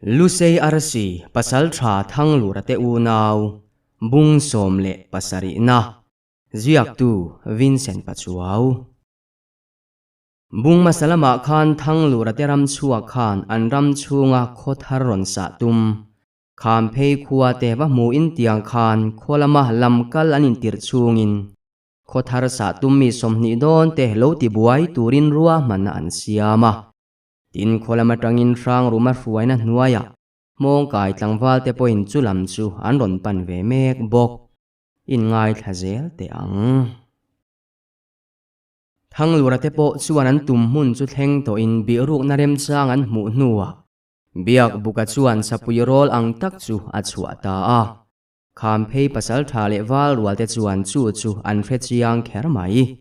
Lusei arsi pasaltha Thanglura te unau bung 17na ziaktu Vincent Pachuau. Bung hmasa lamah khan Thanglura te ram chhuak khan an ram chhunga khaw thar rawn sah tum. Kham phei khua te va hmu in tiang khan khaw lama lam kal an intirh chungin khaw thar sah tum mi 20 dawn te lo ti buai turin ruahmanna an siam a. Tin, khaw lam atangin hrang ruma hruaina hnuaiah hmawngkai tlangval te pawhin chu lam chu an rawn pan ve mek bawk. Inngaithla zel teh ang. Thanglura te pawh chuan an tum hmun chu thleng tawhin bihrukna remchang an hmuh hnuah Biak Buka chuan sapui rawl ang tak chu a chhuah ta a. Khamphei pasaltha leh valrual te chuan chu chu an hre chiang kher mai.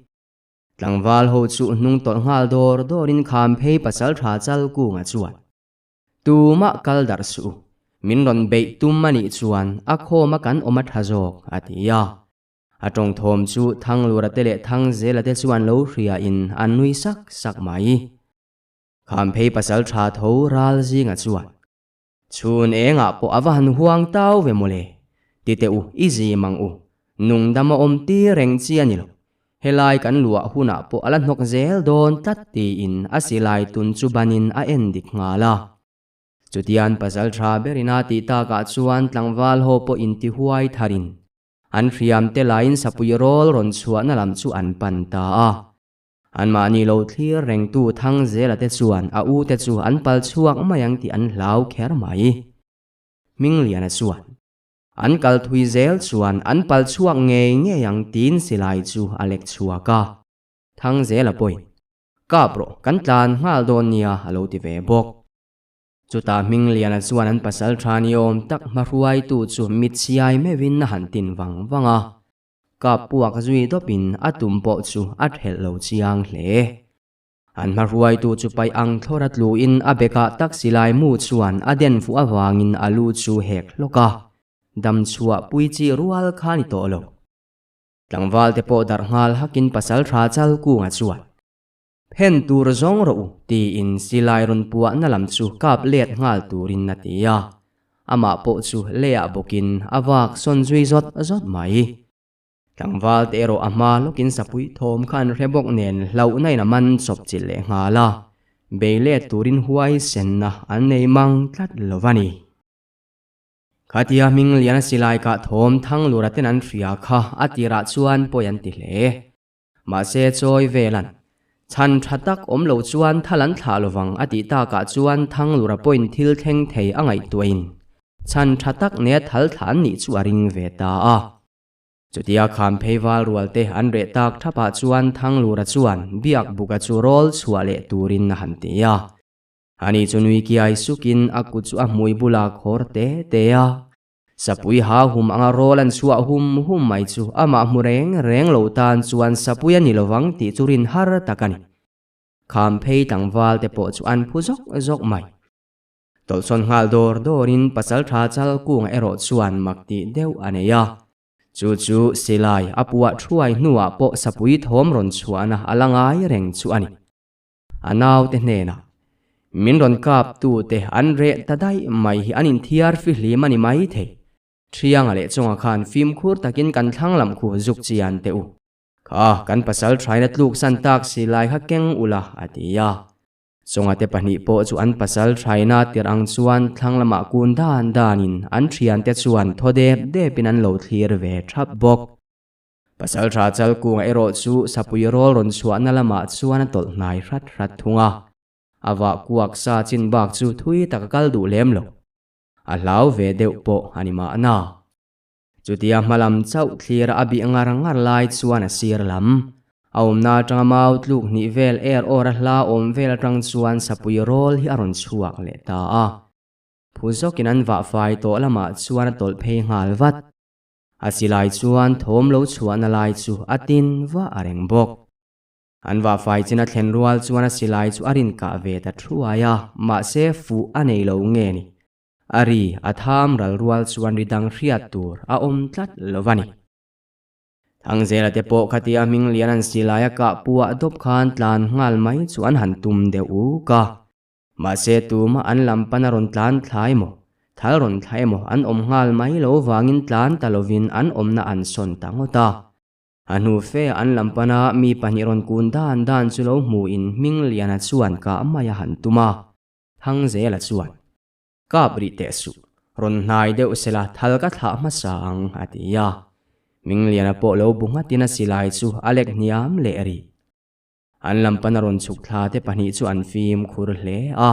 Tlangval ho chu hnung tawlh nghal dawr dawrin kham phei pasal tha chal kunga chuan Tumah kal darh suh u, min rawn beih tum a nih chuan a khawma kan awm a tha zawk a ti a. A tawng thawm chu Thanglura te leh Thangzela te chuan lo hria in an nui sak sak mai. Kham phei pasal tha tho ral zinga chuan Chhun engah pawh a va han huang tau ve mawle. Ti teh u, i zim ang u. Nungdam a awm tir reng chi a ni lo. Helai kan luah hunah pawh a la hnawk zel dawn tlat tiin a silai tun chu banin a en dik nghal a. Chutian pasal tha berin a tih takah chuan tlangval ho pawh inti huai tharin an hriam te laiin sapui rawl rawn chhuahna lam chu an pan ta a. Anmahni lo thlir rengtu Thangzela te chuan a u te chu an pal chhuak mai ang tih an hlau kher mai. Hmingliana chuan, An kal thui zel chuan an pal chhuak ngei ngei ang tiin silai chu a lek chhuak a. Thangzela pawhin, Kap rawh, kan tlan nghal dawn nia a lo ti ve bawk. Chutah Hmingliana chuan an pasal tha ni awm tak hmahruaitu chu mitchhiai meuhin a han tin vang vang a. Kap puak zui dawpin a tum pawh chu a thelh lo chiang hle. An hmahruaitu chu paih ang thlawr a tluin a bekah tak silai mu chuan a den fuh avangin a lu chu hek hlawk a, dam chhuah pui chi rual kha ni tawh lo. Tlangval te pawh darh nghal hakin pasal tha chal kunga chuan, Phen tur zawng rawh u, tiin silai rawn puahna lam chu kap let nghal turin a ti a. Amah pawh chu leiah bawkin a vak sawn zui zawt zawt mai. Tlangval te erawh a hma lawkin sapui thawm kha an hre bawk nen hlauhna in a man chawp chilh leh nghal a, bei let turin huaisenna an nei mang tlat lo va ni. Khatia hming lian silai kah thawm Thanglura ten an hria kha a tirah chuan pawi an ti hle. Mahse chawi velan, chhan tha tak awm lo chuan thal an thlah lovang a tih takah chuan Thanglura pawhin thil thleng thei a ngaihtuahin chhan tha tak nea thal thlah an nih chu a ring ve ta a. Chutia kham phei val rual te an reh tak thapah chuan Thanglura chuan biak buka chu rawl chhuah leh turin a han ti a. Ani chu nui kiai sukin a kut chu a hmui bulah khawr te te a. Sapui ha hum anga rawl an chhuah hum hum mai chu amah hmu reng reng lo tan chuan sapui a ni lovang tih chu rin har tak a ni. Kham phei tlangval te pawh chu an phu zawk zawk mai. Tawlhsawn nghal dawr dawrin pasaltha chal kunga erawh chuan mak tih deuh a nei a. Chu chu silai a puah thuai hnuah pawh sapui thawm rawn chhuahna a la ngai reng chu a ni. A naute hnenah, Min rawn kap tute an reh ta daih mai hi an inthiar fihlim a ni mai thei. Thianga leh chunga khan fimkhur takin kan thlang lam khu zuk chian teh u. Kha kan pasal thaina tluk san tak si lai kha keng ula, a ti a. Chunga te pahnih pawh chu an pasal thaina tirh ang chuan thlang lamah kun dan danin an thiante chuan thaw dep depin an lo thlir ve thap bawk. Pasalṭha Chalkunga erawh chu sapui rawl rawn chhuahna lamah chuan a tawlh hnai hrat hrat thung a, a vah kuak sa chin bak chu thui tak a kal duh lem lo. A hlau ve deuh pawh a ni mahna. Chutia hmalam chauh thlira a bih ngar ngar lai chuan a sir lam. A awmna atanga mau tluk hnih vel er awr a hla awm vel atang chuan sapui rawl hi a rawn chhuak leh ta a. Phu zawkin an vah fai tawh lamah chuan a tawlh phei nghal vat. A silai chuan thawm lo chhuahna lai chu a tin vah a reng bawk. An vah fai chin a thlen rual chuan a silai chu a rin kah ve ta thuai a, mahse fuh a nei lo nge ni. A ri a tham ral rual chuan ri dang hriat tur a awm tlat lo va ni. Thangzela te pawh khatia hming lian an silai a kah puah dawp khan tlan nghal mai chu an han tum deuh uk a. Mahse tumah an lam pan a rawn tlan thla emaw, thal rawn thla emaw an awm nghal mai lo vangin tlan ta lovin an awmna an sawn ta ngawt a. A hnu fe an lam pana mi pahnih rawn kun dan dan chu lo hmuin Hmingliana chuan kah mai a han tum a, Thangzela chuan, Kap rih teh suh, rawn hnai deuh sela thal ka thlah hmasa ang, a ti a. Hmingliana pawh lo bu nghatin a silai chu a lek hniam leh rih. An lam pana rawn chhuk thla te pahnih chu an fimkhur hle a.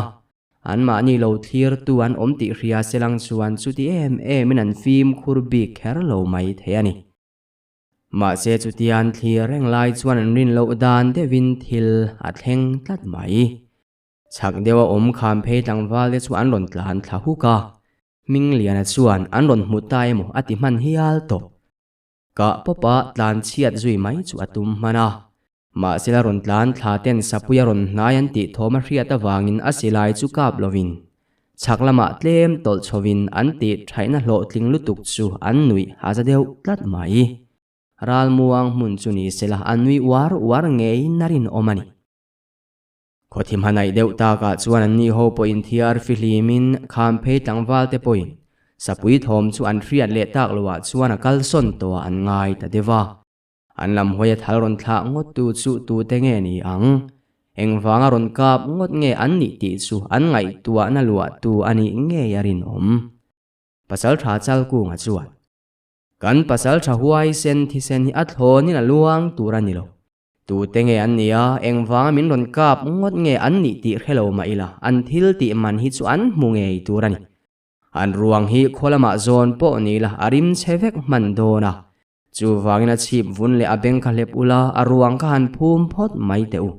Anmahni lo thlirtu an awm tih hria selang chuan chuti em emin an fimkhur bik kher lo mai thei a ni. Mahse chutian thlir reng lai chuan an rin loh dan deuhin thil a thleng tlat mai. Chhak deuha awm kham phei tlangval te chu an rawn tlan thla huk a, Hmingliana chuan an rawn hmu ta emaw a ti hman hial tawh. Kah pawpa tlan chhiat zui mai chu a tum hman a. Mahse la rawn tlan thla ten sapui a rawn hnai an tih thawm a hriat avangin a silai chu kap lovin chhak lamah tlem tawlh chhovin an tih thaihna hlawhtling lutuk chu an nuih a za deuh tlat mai. Ralmuang hmun chu ni sela a nui uar uar ngeiin a rinawm a ni. Khawthim ha naih deuh takah chuan an ni ho pawhin thiar fihlimin kham phei tlangval te pawhin sapui thawm chu an hriat leh tak loah chuan a kalsawn tawhah an ngai ta deuh a. An lam hawi a thal rawn thlah ngawt tu chu tute nge ni ang? Engvanga rawn kap ngawt nge an nih tih chu an ngaihtuahna luah tu a nih ngei a rinawm. Pasaltha Chalkunga chuan, Kan pasaltha huaisen thisen hi a thlawnin a luang tur a ni lo. Tute nge an nia, engvanga min rawn kap ngawt nge an nih tih hre lo mah ila, an thil tih man hi chu an hmu ngei tur a ni. An ruang hi khaw lamah zawn pawh ni la a rim chhe vek hman dawn a. Chuvangin a chhip vun leh a beng kha hlep ula, a ruang kha han phum phawt mai teh u.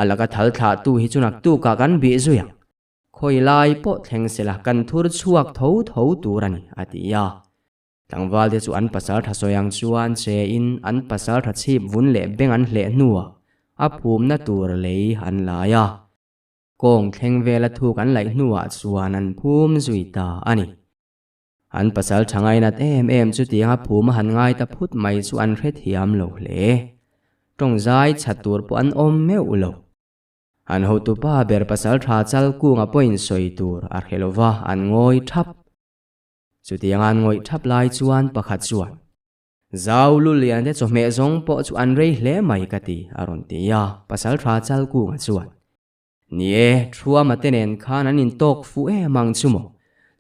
A laka thal thlahtu hi chu naktukah kan bih zui ang. Khawi lai pawh thleng sela kan thur chhuak tho tho tur a ni, a ti a. Tlangval te chu an pasal tha sawi ang chuan che in an pasal tha chhip vun leh beng an hleh hnuah a phumna tur lei an lai a. Kawng thleng vela thuk an laih hnuah chuan an phum zui ta a ni. An pasal tha ngainat em em chutianga phum a han ngai ta phut mai chu an hrethiam lo hle. Tawng zai chhat tur pawh an awm meuh lo. An hotupa ber pasal tha chal kunga pawhin sawi tur a hre lova an ngawi thap. Chutianga an ngawih thap lai chuan pakhat chuan, Zau lu lian te chawhmeh zawng pawh chu an rei hle mai ka ti, a rawn ti a, pasal tha chal kunga chuan, Ni e, Thuama te nen khan an intawk fuh em ang chu maw?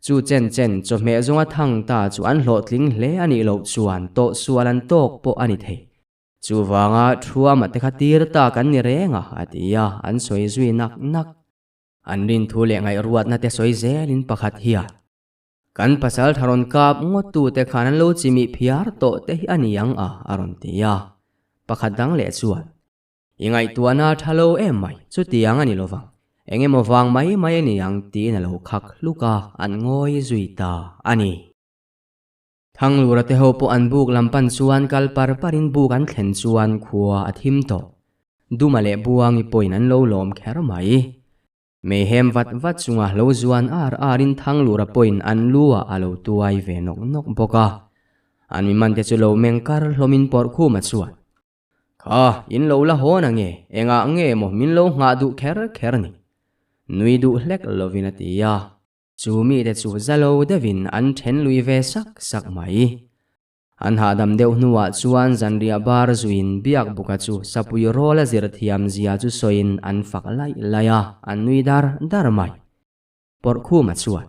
Chu chen chen chawhmeh zawnga thang ta chu an hlawhtling hle a nih loh chuan tawhsual an tawk pawh a ni thei. Chuvanga Thuama te kha tir ta kan ni reng a, a ti a, an sawi zui nak nak. An rin thu leh ngaihruatna te sawi zelin pakhat hian, Kan pasal tha rawn kap ngawt tute khan an lo chimih phiar tawh te hi a ni ang a, a rawn ti a. Pakhat dang leh chuan, I ngaihtuahna tha lo em mai, chutiang a ni lovang, eng emaw vang mai mai a ni ang tiin a lo khak hluk a, an ngawi zui ta a ni. Thanglura te ho pawh an buk lam pan chuan kal par parin buk an thlen chuan khua a thim tawh. Duma leh Buangi pawhin an lo lawm kher mai. Meihem vat vat chunga lo zuan ar arin Thanglura pawhin an lu ah a lo tuai ve nawk nawk bawk a. An mi man te chu lo meng kar hlawmin Pawrhkhuma chuan, Kha, in lo la hawn ange, engah nge maw min lo nghah duh kher kher ni? Nui duh hlek lovin a ti a. Chu mite chu za lo deuhin an then lui ve sak sak mai. An hahdam deuh hnuah chuan zanriah bar zuiin Biakbuka chu sapui rawla zir thiam zia chu sawiin an fak laih laih a, an nui dar dar mai. Pawrhkhuma chuan,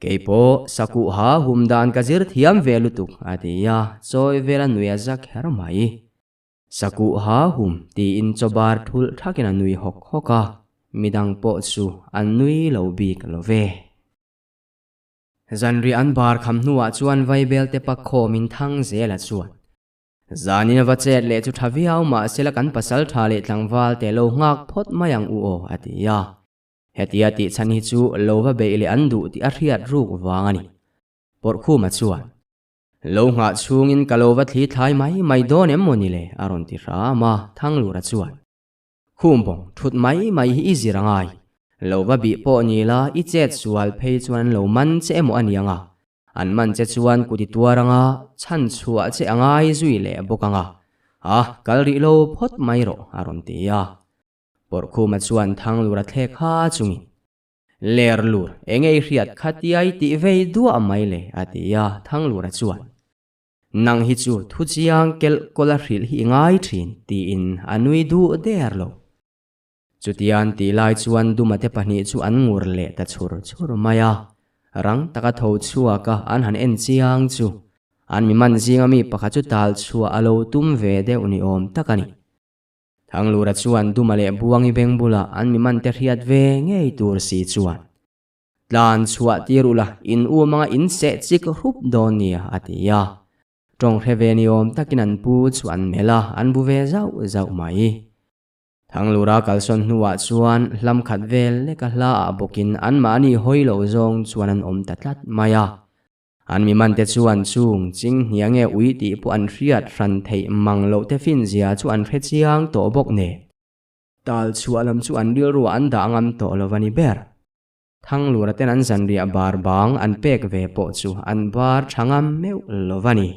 Kei pawh sakuh ha hum dan ka zir thiam ve lutuk, a ti a, chawi vela nui a za kher mai. Sakuh ha hum tiin chaw bar thulh thakin a nui hawk hawk a, midang pawh chu an nui lo bik lo ve. Zanriah an bar kham hnuah chuan Vaibel te pak khawmin thang zela chuan, Zanin a va chet leh chu tha viau mahsela kan pasal tha leh tlangval te lo nghak phawt mai ang u aw, a ti a. Hetia tih chhan hi chu lo va beih leh an duh tih a hriat ruk vang a ni. Pawrhkhuma chuan, Lo nghah chhungin ka lo va thli thlai mai mai dawn em maw ni le? a rawn ti hram a, Thanglura chuan, Khumbawng, thut mai mai hi i zir angai. Lo va bih pawh ni la, i chet sual phei chuan an lo man che emaw a ni anga, an man che chuan kut i tuar anga, chhan chhuah che angai zui leh bawk anga, a kal rih lo phawt mai rawh, a rawn ti a. Pawrhkhuma chuan Thanglura thlek ha chungin. Ler lur, eng ei hriat kha tiai tih vei duah mai le, a ti a, Thanglura chuan. Nang hi chu thu chiang kelh kawla hrilh hi i ngai thin, tiin a nui duh der lo. Chutian tih lai chuan Dumate pahnih chu an ngur leh ta chhur chhur mai a, rang taka tho chhuaka an han en chiang chu an mi man zinga mi pakhat chu tal chhuah a lo tum ve deuh ni awm tak a ni. Thanglura chuan Duma leh Buangi beng bulah an mi mante hriat ve ngei tur si chuan tlan chhuah tir ula in um anga in seh chik hrup dawn nia a ti a. Tawng hre ve ni awm takin an pu chu an melh a, an bu ve zauh zauh mai. Thanglura kalsawn hnuah chuan hlam khat vel leka hla ah bawkin anmahni hawi lo zawng chuan an awm ta tlat mai a. An mi mante chuan chung ching hnia nge ui tih pawh an hriat hran theih mang loh te finzia chu an hre chiang tawh bawk nen. Tal chhuah lam chu an rilruah an dah ngam tawh lo a ni ber. Thanglura ten an zanriah bar bang an pek ve pawh chu an bar tha ngam meuh lo a ni.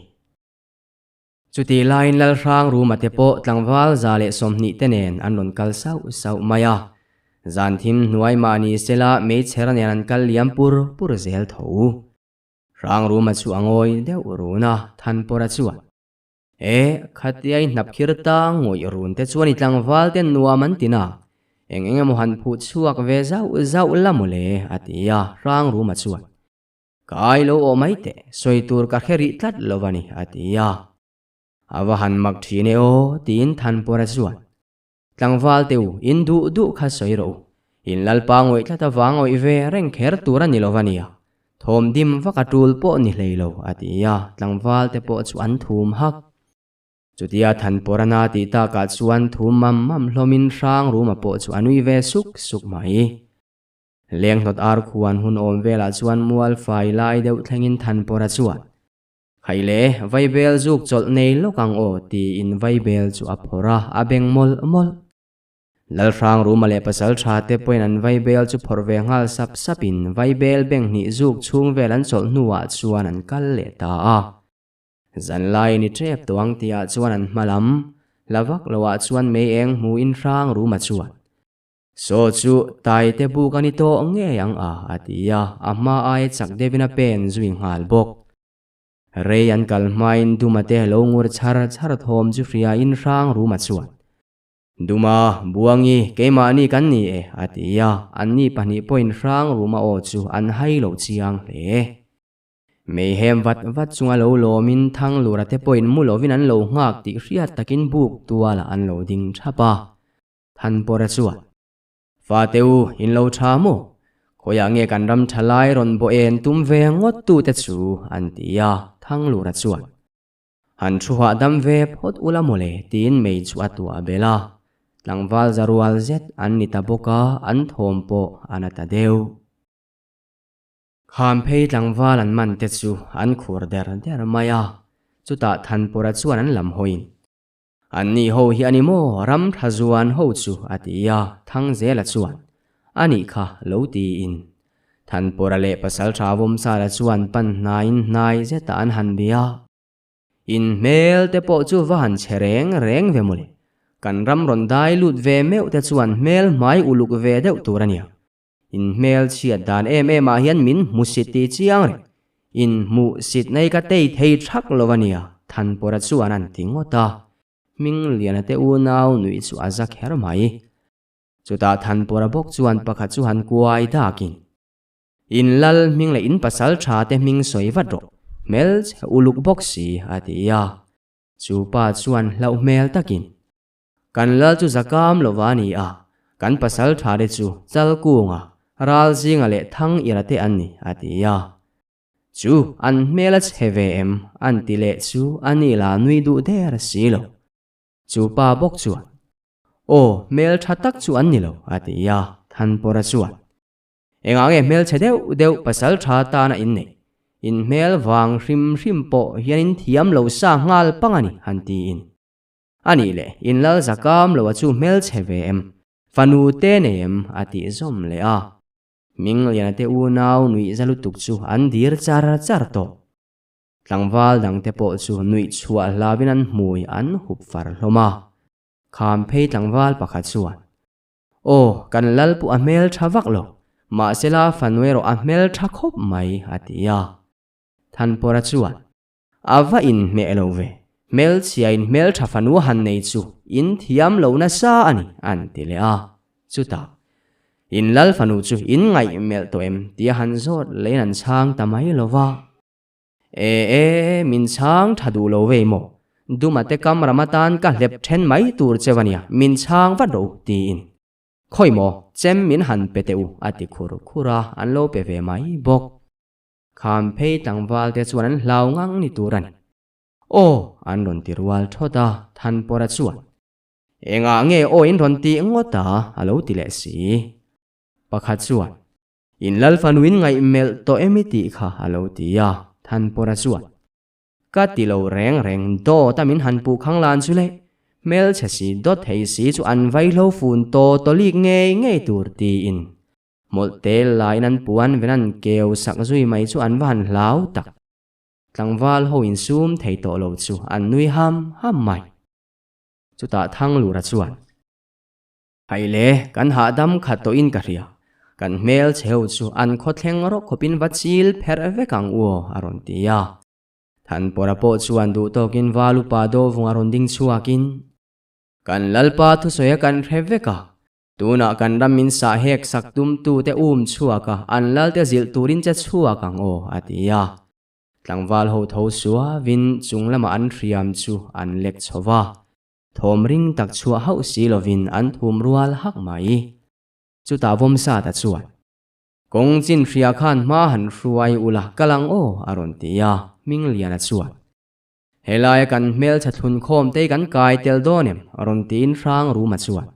Chutih laiin Lalhrang Ruma te pawh tlangval 120 te nen an rawn kal sauh sauh mai a. Zan thim hnuai mahni sela meichher nen an kal liam pur pur zel tho. Hrang Ruma chu a ngawi deuh run a, Thanpawra chuan, E, khatiai hnapkhir ta ngawih run te chuan i tlangval te nuam an ti na, eng eng emaw han phuh chhuak ve zauh zauh la mawle, a ti a, Hrang Ruma chuan, Ka ai lo awh mai teh, sawi tur ka hre rih tlat lo a ni, a ti a. A va han mak thin e aw, tiin Thanpawra chuan, Tlangval te u, in duh duh kha sawi rawh u. In Lalpa ngawih tlat avang awih ve reng kher tur a ni lo va nia. Thawm dim vak a tul pawh ni hlei lo, a ti a, tlangval te pawh chu an thum hak. Chutia Thanpawrana tih takah chuan thum mam mam hlawmin Hrangruma pawh chu a nui ve suk suk mai. Lenghnawt ar khuan hun awm velah chuan mual fai lai deuh thlengin Thanpawra chuan, Khai le, vaibel zuk chawlh nei lawk ang aw, tiin vaibel chu a phawrh a, a beng mawlh mawlh. Lalhrang Ruma leh pasal tha te pawhin an vaibel chu phawrh ve nghal sap sapin vaibel beng hnih zuk chhung vel an chawlh hnuah chuan an kal leh ta a. Zanlai ni tep tawh ang tihah chuan an hma lam, la vak loah chuan mei eng hmuin Hrang Ruma chuan, Saw chu Taite buk a ni tawh ngei ang a, a ti a, a hma aia chak deuhin a pen zui nghal bawk. Rei an kal hmain Duma te lo ngur chhar chhar thawm chu hriain Hrang Ruma chuan, Duma, Buangi, keimahni kan ni e, a ti a, anni pahnih pawhin Hrang Ruma aw chu an hai lo chiang hle. Meihem vat vat chunga lo lawmin Thanglura te pawhin mu lovin an lo nghak tih hriat takin buk tualah an lo ding thap a. Thanpawra chuan, Fate u, in lo tha maw? Khawiah nge kan ram tha lai rawn bawh en tum ve ngawt tute chu? an ti a, Thanglura chuan, Han thu hahdam ve phawt ula mawle tiin mei chu a tuah bel a, tlangval za rual zet an ni ta bawk a, an thawm pawh a na ta deuh. Khamphei tlangval an man te chu an khur der der mai a, chutah Thanpawra chuan an lam hawiin, Anni ho hi a ni maw? Ram tha zuan ho chu a ti a, Thangzela chuan, A nih kha, lo tiin. Thanpawra leh Pasaltha Vawmsala chuan pan hnaiin hnai zetah an han bia. In hmel te pawh chu va han chhe reng reng ve mawle. Kan ram rawn dai lut ve meuh te chuan hmel hmai uluk ve deuh tur a nia. In hmel chhiat dan em em ah hian min hmusit tih chiang reng. In hmuhsit nei ka tei thei thak lo a nia, Thanpawra chuan an ti ngawt a. Hmingliana te unau nuih chu a za kher mai. Chutah Thanpawra bawk chuan pakhat chu han kuai dakin, In lal hming leh in pasal tha te hming sawi vat rawh, hmel chhe uluk bawk si, a ti a. Chu pa chuan hlauh hmel takin, Kan lal chu zakam lova a ni a, kan pasal tha te chu Chalkunga, Ralzinga leh Thangira te an ni, a ti a. Chu an hmel a chhe ve em? an ti leh chu a ni la nui duh der si lo. Chu pa bawk chuan, Aw, hmel tha tak chu an ni lo, a ti a, Thanpawra chuan, Engah nge hmel chhe deuh deuh pasal tha tana in neih? In hmel vang hrim hrim pawh hian in thiam lo sa nghal pang a ni, han tiin. A nih leh, in lal zakam lo a chu hmelchhe ve em? Fanu te nei em? a tih zawm leh a. Hmingliana te unau nuih za lutuk chu an dir char char tawh. Tlangval dang te pawh chu nuih chhuah hlauin an hmui an hup far hlawm a. Kham phei tlangval pakhat chuan, Aw, kan lal pawh a hmeltha vak lo. Mahsela fanu erawh a hmel tha khawp mai, a ti a. Thanpawra chuan, A va inhmeh lo ve, hmelchhiain hmeltha fanu han nei chu in thiam lo nasa a ni, an ti leh a. Chutah, In lal fanu chu in ngaihmelh tawh em? tia han zawt leiin an chhang ta mai lo va. E e, min chhang tha duh lo vei maw? Duma te kam ram atan ka hlep then mai tur cheu a nia, min chhang vat rawh u, tiin. Khawi maw, chem min han pe teh u, a ti khur khur a, an lo pe ve mai bawk. Kham phei tlangval te chuan an hlau ngang ni tur a ni. Aw, an rawn ti rual thawt a, Thanpawra chuan, Engah nge aw in rawn tih ngawt a? a lo ti leh si. Pakhat chuan, In lal fanu in ngaih melh tawh emi tih kha a lo ti a, Thanpawra chuan, Ka ti lo reng reng, dawt a min han puh khang lan chu le, hmelchhe si dawt thei si chu an vaihlo fun taw tawlik ngei ngei tur tiin Hmawlh tel laiin an puan ven an keu sak zui mai chu an va han hlau tak. Tlangval ho insum thei tawh lo chu an nui ham ham mai. Chutah Thanglura chuan, Haile, kan hahdam khat tawhin ka hria. Kan hmel chhe ho chu an khawthleng rawk khawpin va chil pherh vek ang u aw, a rawn ti a. Thanpawra pawh chuan duh tawkin Val upa Dawvunga rawn ding chhuakin, Kan Lalpa thusawi a kan hre vek a, Tunah kan ram min sah hek sak tumtute um chhuak a, an lalte zilh turin che chhuak ang aw, a ti a. Tlangval ho tho suavin chung lamah an hriam chu an lek chho va, thawm ring tak chhuah hauh si lovin an thum rual hak mai. Chutah Vawmsata chuan, Kawng chin hria khan hma han hruai ula kal ang aw, a rawn ti a, Hmingliana chuan, Helaia kan hmelchhe thlun khawm te hi kan kai tel dawn em? rawn tiin hrang ruma chuan,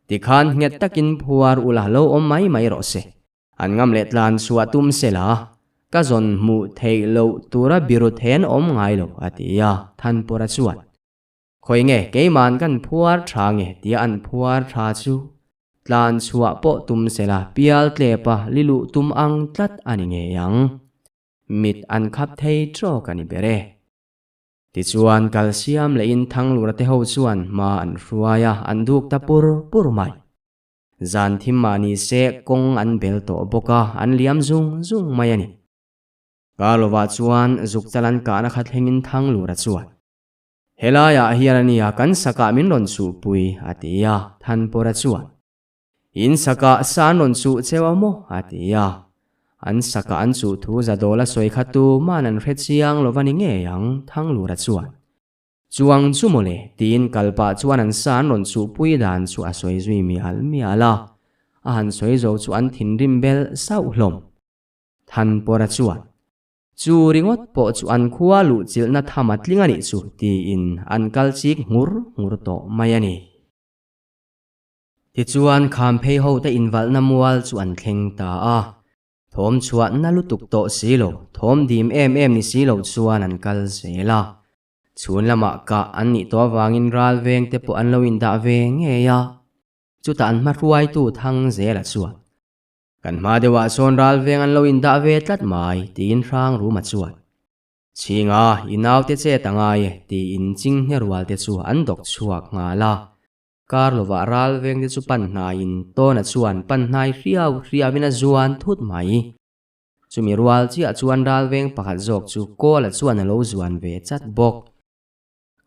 Tikhan nghet takin phuar ula lo awm mai mai rawh se. An ngam leh tlan chhuah tum se la, ka zawn hmuh theih loh tura biru then awm ngai lo, a ti a, Thanpura chuan, Khawi nge keima'n kan phuar tha nge tia an phuar tha chu tlan chhuah pawh tum se la pial tlepa liluh tum ang tlat a ni ngei ang. Mit an khap thei trawk a ni ber e. Tichuan kalsiam leh in Thanglura te ho chuan hma an hruai a, an duk ta pur pur mai. Zan thim mah ni se kawng an bel tawh bawk a, an liam zung zung mai a ni. Karlova chuan zuk chal an kahna kha thlengin Thanglura chuan, Helaiah hian a nia kan sakah min rawn chuhpui, a ti a, Thanpawra chuan, In sakah sa an rawn chuh cheu a maw? a ti a. An sakah an chuh thu Zadawla sawi kha tuman an hre chiang lo va ni ngei ang, Thanglura chuan. Chuang chu mawle, tiin kal pah chuan an sa an rawn chuhpui dan chu a sawi zui mial mial a. A han sawi zo chu an thinrim bel sauh hlawm. Thanpawra chuan, Chu ringawt pawh chu an khua luh chilhna tham a tling a nih chu, tiin an kal chik nghur nghur tawh mai a ni. Tichuan Khamphei hote invalhna mual chu an thleng ta a, thawm chhuah na lutuk tawh si lo, thawm dim em em ni si lo chuan an kal zel a. Chhun lamah kah an nih tawh avangin ral veng te pawh an lo indah ve ngei a, chutah an hma hruaitu thang zela chuan, Kan hma deuhah sawn ral veng an lo indah ve tlat mai, tiin hrang ruma chuan, Chhinga, i naute chet a ngai e, tiin chinghne rual te chu an dawk chhuak nghal a. Kar lovah ral vengte chu pan hnaiin Tawna chuan pan hnai hriau hriauin a zuan thut mai. Chumi rual chiah chuan ral veng pakhat zawk chu Kawla chuan a lo zuan ve chat bawk.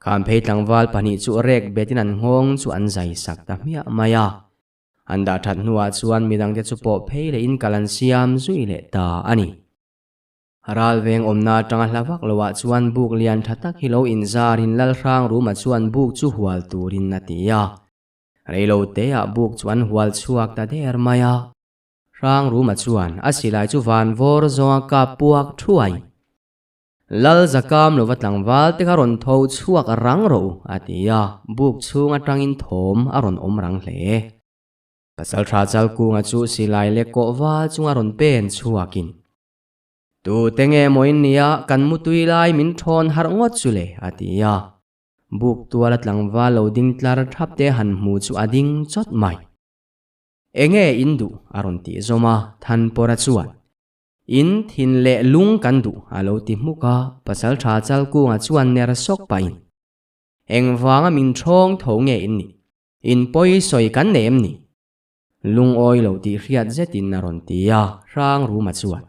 Khamphei tlangval pahnih chu rek betin an nghawng chu an zai sak ta hmiah mai a. An dah that hnuah chuan midangte chu pawh phei lehin kal an siam zui leh ta a ni. Ral veng awmna atanga hla vak loah chuan buk lian tha tak hi lo inzarin Lalhrang Ruma chuan buk chu hual turin a ti a. Reilo teah buk chu an hual chhuak ta der mai a. Hrang Ruma chuan a silai chu van vawr zawnga kap puak thuai. Lal zakam lova tlangval te kha rawn tho chhuak rang rawh u, a ti a, buk chhung atangin thawm a rawn awm rang hle. Pasaltha Chalkunga chu silai leh kawh val chunga rawn pen chhuakin, Tute nge maw in nia, kan mutui lai min thawn harh ngawt chu le, a ti a. Buk tuala tlangval lo ding tlar thap te han hmu chu a ding chawt mai. Enge in duh? a rawn tih zawm a, Thanpawra chuan, In thin leh lung kan duh, a lo ti hmuk a, Pasaltha Chalkunga chuan ner sawk pahin, Engvanga min thawng tho nge in nih? In pawi sawi kan nei em ni? Lungawi lo tih hriat zetin a rawn ti a, Hrangruma chuan,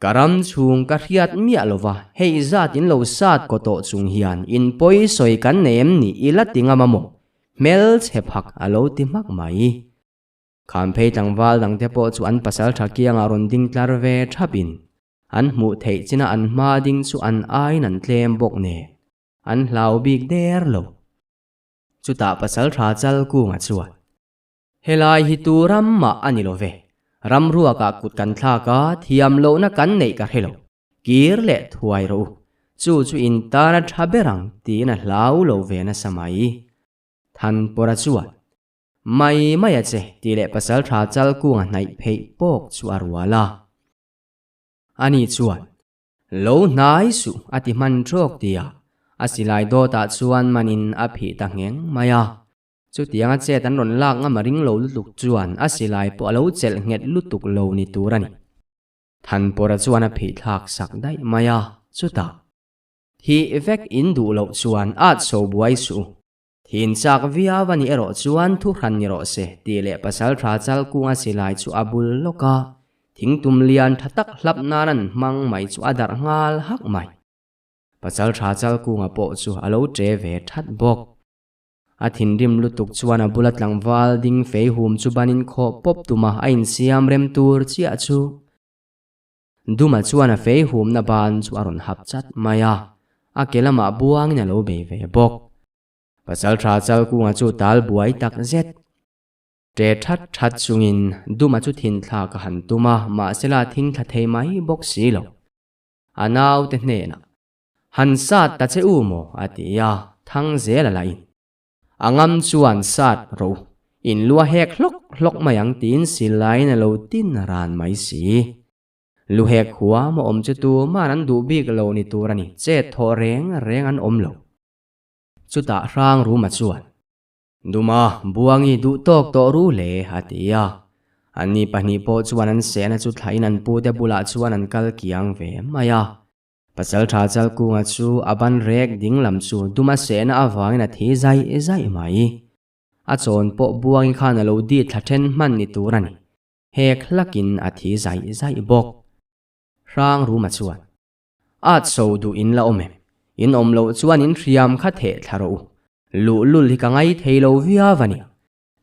Ka ram chhung ka hriat miah lo va, hei zat in lo sat kaw tawh chung hian in pawi sawi kan nei em ni i la ti ngam a maw? Hmelchhe phak a lo ti hmak mai. Khamphei tlangval dangte pawh chu an pasaltha kiangah rawn ding tlar ve thapin an hmuh theih chinah an hma ding chu an aiin an tlem bawk nen an hlau bik der lo. Chutah pasaltha Chalkunga chuan, Helai hi tu ram mah a ni lo ve. Ram ruakah kut kan thlak a, thiam lohna kan neih ka hre lo. Kir leh thuai rawh u. Chu chu in tan a tha ber ang tiin a hlau lo ve nasa mai. Thanpawra chuan, Mai mai a che tih leh pasaltha Chalkunga hnaih pheih pawk chu a rual a. Ani chuan, Lo hnai suh a ti hman ṭawk tia a silai dawtah chuan manin a phih ta ngheng mai a. Chutianga chet an rawn lak ngam a ring lo lutuk chuan a silai pawh a lo chelh nghet lutuk lo ni tur a ni. Thanpawra chuan a phih thlak sak daih mai a, chutah, Thih vek in duh loh chuan at so buai suh u. Thin chak viau a nih erawh chuan thu hran ni rawh se tih leh pasaltha Chalkunga silai chu a bul lawk a, thingtum lian tha tak hlap nan an hmang mai chu a darh nghal hak mai. Pasaltha Chalkunga pawh chu a lo che ve that bawk. A thinrim lutuk chuan a bula tlangval ding fei hum chu banin khawh pawp tuma a insiam rem tur chiah chu Duma chuan a fei humna ban chu a rawn hap chat mai a, a ke lamah buangin a lo bei ve bawk. Pasaltha Chalkunga chu tal buai tak zet. Ṭe ṭhat ṭhat chungin Duma chu thinthlak a han tum a, mahsela a thingthla thei mai bawk si lo. A naute hnenah Han sat ta che u maw? a ti a, thang zel a la in. A ngam chuan sat ro, in lua hek hlawk hlawk mai ang tiin silaiin a lo tin ran mai si. Lu hek huam a awm chu tuman an duh bik lo ni tur a ni, chet thawh reng reng an awm lo. Chutah Hrangruma chuan, Duma, Buangi duh tawk tawh ru hle, a ti a. Anni pahnih pawh chuan an sehna chu thlain an pute bulah chuan an kal kiang ve mai a. Pasalṭha Chalkunga chu a ban rek ding lam chu duma sehna avangin a thi zaih zaih mai. A chawn pawh buangin khan a lo dit thla ṭhen hman ni tur a ni. Hek hlakin a thi zaih zaih bawk. Hrangruma chuan, At so duh in la awm em? In awm loh chuan in hriam kha theh thla rawh u. Luhlul hi ka ngai thei lo viau a ni.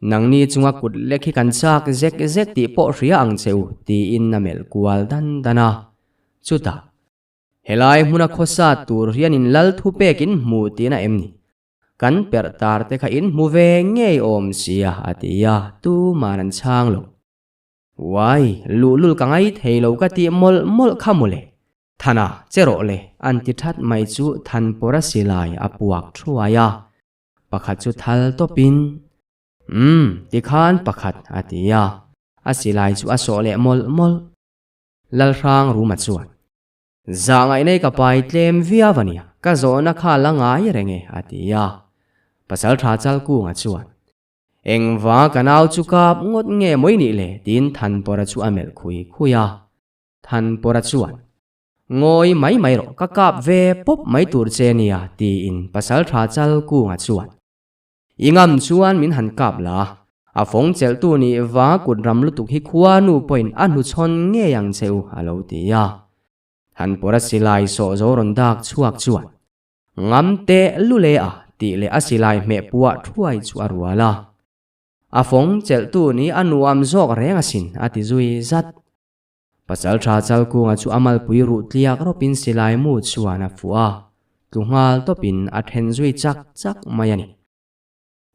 Nangni chunga kut lek hi kan chak zek zek tih pawh hria ang che u, tiin a melh kual dan dan a. Chutah, helai hmuna khawsa tur hian in lal thu pek in hmu tihna em ni? Kan perh tar te kha in hmu ve ngei awm sia, a ti a, tuman an chhang lo. Uai, luhlul ka ngai thei lo ka tih mawlh mawlh kha mawle. Thana, che rawh le, an ti that mai chu Thanpawra silai a puak thuai a. Pakhat chu thal tawpin, Umm, tikhan pakhat, a ti a. A silai chu a sawh leh mawlh mawlh. Lalhrang Ruma chuan, Zah ngaihnei ka pai tlem viau a nia, ka zawhna kha la ngai reng e, a ti a. Pasaltha Chalkunga chuan, Engvanga ka nau chu kap ngawt nge mawi nih le? tiin Thanpawra chu a melh khui khui a. Thanpawra chuan, Ngawi mai mai rawh, ka kap ve pawp mai tur che nia, tiin Pasaltha Chalkunga chuan, I ngam chuan min han kap la, a fawng chelhtu nih vanga kut ram lutuk hi khuanu pawhin a hnuchhawn ngei ang che u, a lo ti a. Thanpawra silai sawh zo rawn dak chhuak chuan, Ngam teh lule a, tih leh a silai hmeh puah thuai chu a rual a. A fawng chelhtu nih a nuam zawk reng asin, a ti zui zat. Pasalṭha Chalkunga chu a malpui ruh tliak rawpin silai mu chuan a fuh a, tlu nghal tawpin a then zui chak chak mai a ni.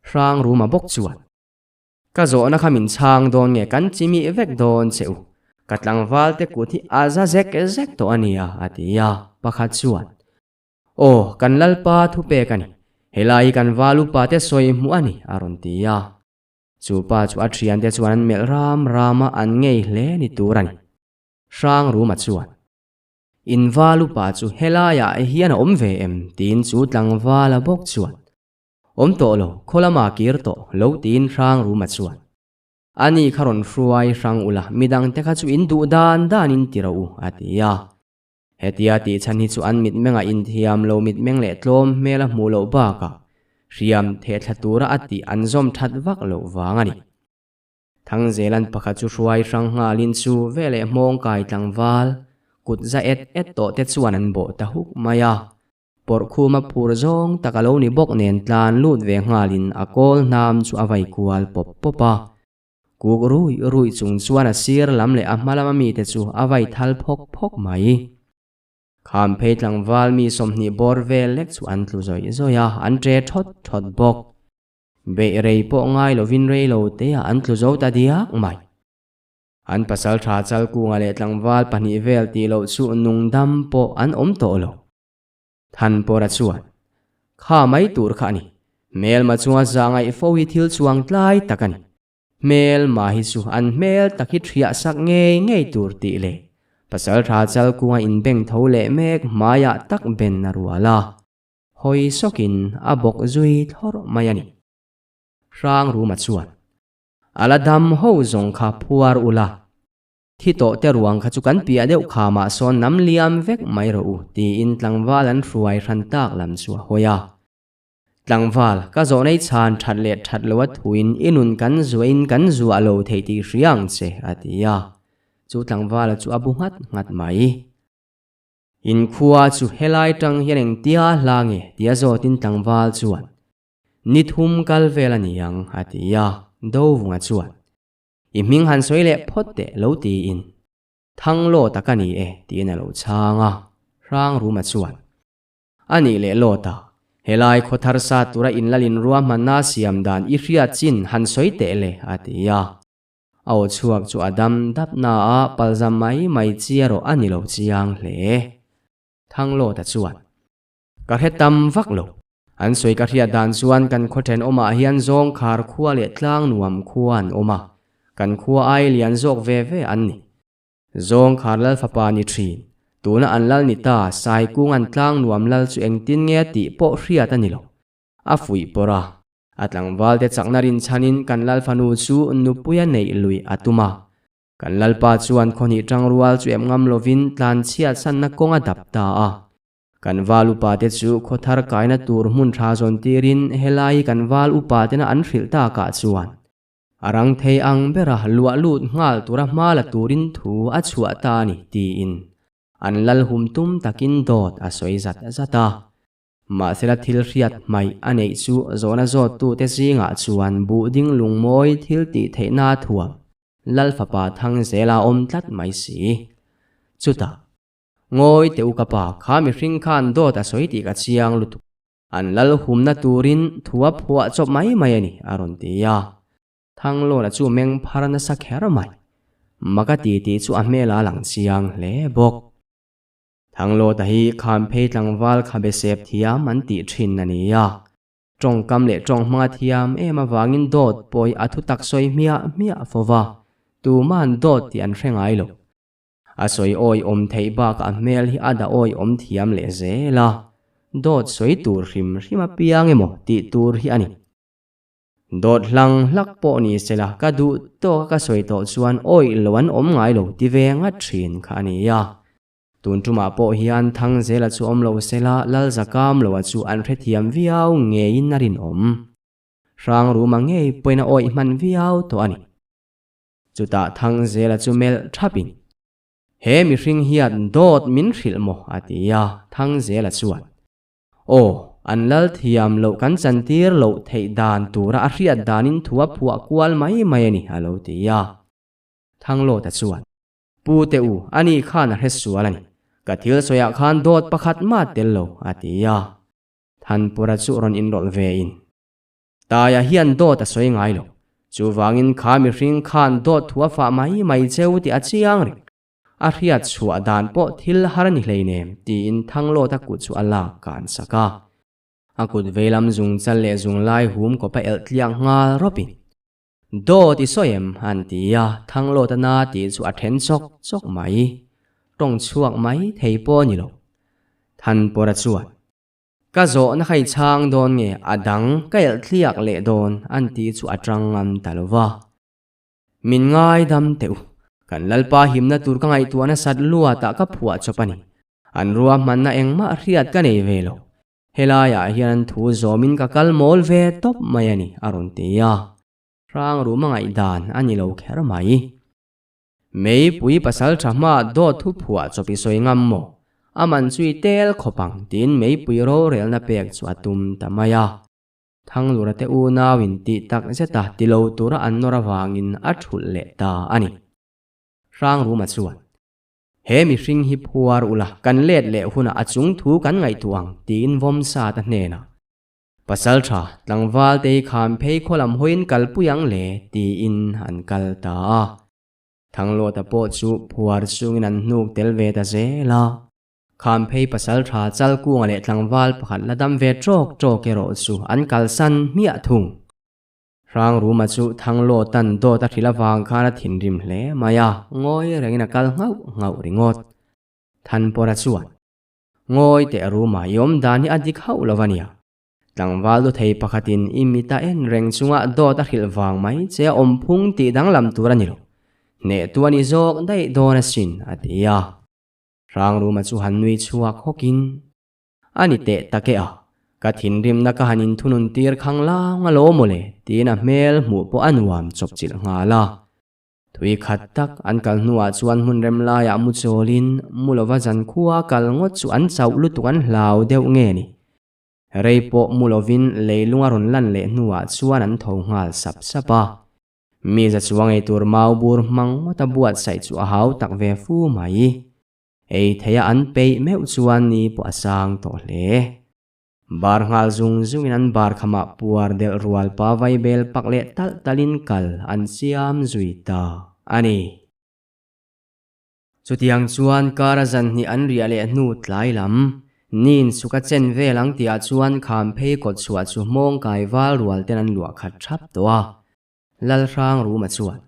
Hrangruma bawk chuan, Ka zawhna kha min chhang dawn nge kan chimih vek dawn che u, ka tlangval te kut hi a za zek zek tawh a nia, a ti a, pakhat chuan, Aw, kan Lalpa thupek a ni, helai hi kan val upa te sawi hmuh a ni, a rawn ti a. Chu pa chu a thiante chuan an melh ram ram a, an ngei hle ni tur a ni. Hrangruma chuan, In val upa chu helaiah hian a awm ve em? tiin chu tlangvala bawk chuan, Awm tawh lo, khaw lama kir tawh lo tiin Hrangruma chuan, Ani kha rawn hruai hrang ula, midangte kha chu in duh dan danin ti rawh u, a ti a. Hetia tih chhan hi chu an mitmengah inthiam lo mitmeng leh tlawm hmel a hmuh loh bakah hriam thehthla tura a tih an zawm that vak loh vang a ni. Thangzelan pakhat chu hruai hrang nghalin chu veleh hmawng kai tlangval kut za et et tawh te chuan an bawh ta huk mai a. Pawrhkhuma phur zawng tak a lo ni bawk nen tlan lut ve nghalin a kawl hnam chu a vai kual pawp pawp a. Kuk rui rui chung chuan a sir lam leh a hma lama mite chu a vai thal phawk phawk mai. Khamphei tlangval mi 20 bawr vel lek chu an tlu zawih zawih a, an ṭe ṭhawt ṭhawt bawk. Beih rei pawh ngai lovin rei lo teah an tlu zo ta diak mai. An pasal ṭha Chalkunga leh tlangval pahnih vel tih loh chu nungdam pawh an awm tawh lo. Thanpawra chuan, Kha mai tur kha a ni. Hmelma chunga za ngaih fo hi thil chuang tlai tak a ni. Hmelma hi chu an hmel tak hi ṭhiah sak ngei ngei tur tih leh pasal ṭha Chalkunga inbeng tho leh mek hmaiah tak ben a rual a. Hawi sawkin a bawk zui thlawrh mai a ni. Hrangruma chuan, A la dam ho zawng kha phuar ula, thi tawh te ruang kha chu kan piah deuh khamah sawn nam liam vek mai rawh u, tiin tlangval an hruai hran tak lam chu a hawi a. Tlangval, ka zawhnei chhan that leh that lo a thuin i nun kan zuahin kan zuah lo thei tih hria ang che, a ti a. Chu tlangvala chu a bu nghat nghat mai. Inkhua chu helai tang hian engtia hla nge tia zawtin tlangval chuan, Ni thum kal vel a ni ang, a ti a. Dovunga chuan, I hming han sawi leh phawt teh lo tiin, Thang Lawta ka ni e, tiin a lo chhang a. Hrangruma chuan, A nih leh Lawta, helai khaw thar sa tura inlalin ruahmanna siam dan i hriat chin han sawi teh le, a ti a. A aw chhuak chu a dam dap na a, palzam mai mai chi erawh a ni lo chiang hle. Thanglawta chuan, Ka hre tam vak lo. An sawi ka hriat dan chuan kan khaw thenawmah hian zawng khar khua leh tlang nuam khua an awm a, kan khua ai lian zawk ve ve an ni. Zawng khar lal fapa ni thin. Tuna an lal ni ta, Saikung an tlang nuam lal chu engtin nge tih pawh hriat a ni lo. A fuih pawr a. A tlangval te chakna rinchhanin kan lal fanu chu nupuia neih lui a tum a. Kan lalpa chuan khawhnih tangrual chu em ngam lovin tlanchhiat sanna kawng a dap ta a. Kan val upa te chu khaw thar kaina tur hmun tha zawn tirin helai kan val upa tena an hrilh takah chuan A rang thei ang bera luah lut nghal tura hma la turin thu a chhuah ta a ni tiin an lal hum tum takin dawt a sawi zat zat a. Mahsela thil hriat hmaih a neih chu zawhna zawttute zingah chuan buh ding lungmawi thil tih theihna thuam Lal fapa thang zela awm tlat mai si. Chutah, Ngawi teh u ka pa, kha mihring khan dawt a sawi tih ka chiang lutuk. An lal humna turin thu a phuah chawp mai mai a ni, a rawn ti a. Thanglawna chu meng phar nasa kher mai. Maka ti tih chu a hmel a lang chiang hle bawk. Thanglawta hi Khamphei tlangval khabe sep thiam an tih thin a ni a. Tawngkam leh tawng hmanga thiam em avangin dawt pawh hi a thu tak sawi hmiah hmiah fo va, tuma'n dawt tih an hre ngai lo. A sawi awi awm theih bakah a hmel hi a dah awi awm thiam leh zel a, dawt sawi tur hrim hrim apiang emaw tih tur hi a ni. Dawt hlang hlak pawh ni sela ka duh tawka ka sawi tawh chuan awih lo an awm ngai lo ti ve ngat thin kha a ni a. Tun tumah pawh hian Thangzela chu awm lo sela Lalzakam loa chu an hrethiam viau ngeiin a rinawm. Hrangruma ngei pawhin a awih hman viau tawh a ni. Chutah Thangzela chu melh thapin, He mihring hian dawt min hrilh maw? a ti a, Thangzela chuan, Aw, an lal thiam loh kan chantir loh theih dan tura a hriat danin thu a phuah kual mai mai a ni, a lo ti a. Thanglawta chuan, Pu te u, ani khan a hre sual a ni. Ka thil sawiah khan dawt pakhat mah tel lo, a ti a. Thanpura chu rawn inrawlh vein, Taia hian dawt a sawi ngai lo. Chuvangin kha mihring khan dawt thu a fah mai mai cheu tih a chiang reng. A hriat chhuah dan pawh thil har a ni hleinem tiin Thanglawta kut chu a lak kan sak a. A kut veilam zung chal leh zung lai hum kawp a elh tliak nghal rawpin, Dawt i sawi em? an ti a, Thanglawta na tih chu a then chawk chawk mai. Tawng chhuak mai thei pawh a ni lo. Thanpawra chuan. Ka zawhna kha i chhang dawn nge a dang ka elh thliak leh dawn an tih chu a tang ngam ta lo va. Min ngaidam teh u, kan Lalpa himna tur ka ngaihtuah nasat luatah ka phuah chawp a ni. An ruahmanna engmah hriat ka nei ve lo. Helaiah hian an thu zawmin ka kal mawl ve tawp mai a ni a rawn ti a. Hrangruma ngaihdan a ni lo kher mai. Meipui pasaltha hma dawt thu phuah chawp i sawi ngam maw? A man chu i tel khawp ang tiin meipui rorelna pek chu a tum ta mai a. Thanglura te unau in tih tak zeta ti lo tura an nawr avangin a thulh leh ta a ni. Hrangruma chuan, He mihring hi phuar ula kan let leh hunah a chung thu kan ngaihtuah ang tiin Vawmsata hnenah Pasalṭha, tlangval te hi kham phei khaw lam hawiin kalpui ang le, tiin an kal ta a. Thangluata pawh chu phuar chungin an hnuk tel ve ta zel a. Kham phei pasalṭha Chalkunga leh tlangval pakhat la dam ve ṭawk ṭawk erawh chu an kalsan hmiah thung. Hrangruma chu Thangluatan dawt a hrilh avang khan a thinrim hle mai a, ngawi rengin a kal nghauh nghauh ringawt. Thanpawra chuan. Ngawi teh ruma i awm dan hi a dik hauh lo a nia. Tlangval lu thei pakhatin i mita en reng chunga dawt a hrilh vang mai che a awm phung tih danglam tur a ni lo. Hnehtu a ni zawk daih dawn asin, a ti a. Hrang ruma chu han nui chhuak hawkin, A ni teh tak e a, ka thinrimna ka han inthunun tir khang lang alawm mawle, tiin a hmel hmuh pawh a nuam chawpchilh nghal a. Tui khat tak an kal hnuah chuan hmun rem laiah mu chawlin mu lova zankhua kal ngawt chu an chauh lutuk an hlau deuh nge ni. Rei pawh mu lovin leilung a rawn lan leh hnuah chuan an tho nghal sap sap a. Mi za chuang ei tur mau bur hmang ngawt a buatsaih chu a hau tak ve fu mai. Ei theia an peih meuh chuan ni pawh a sang tawh hle. Bar nghal zung zungin an bar khamah puar delh rual pa vaibel pak leh talh talhin kal an siam zui ta a ni. Chutiang chuan kara zan hnih an riah leh hnu tlai lam, nin suka chen vel ang tihah chuan kham phei kawt chhuah chu hmawng kai val rual ten an luah khat thap tawh a. Lalhrang Ruma chuan,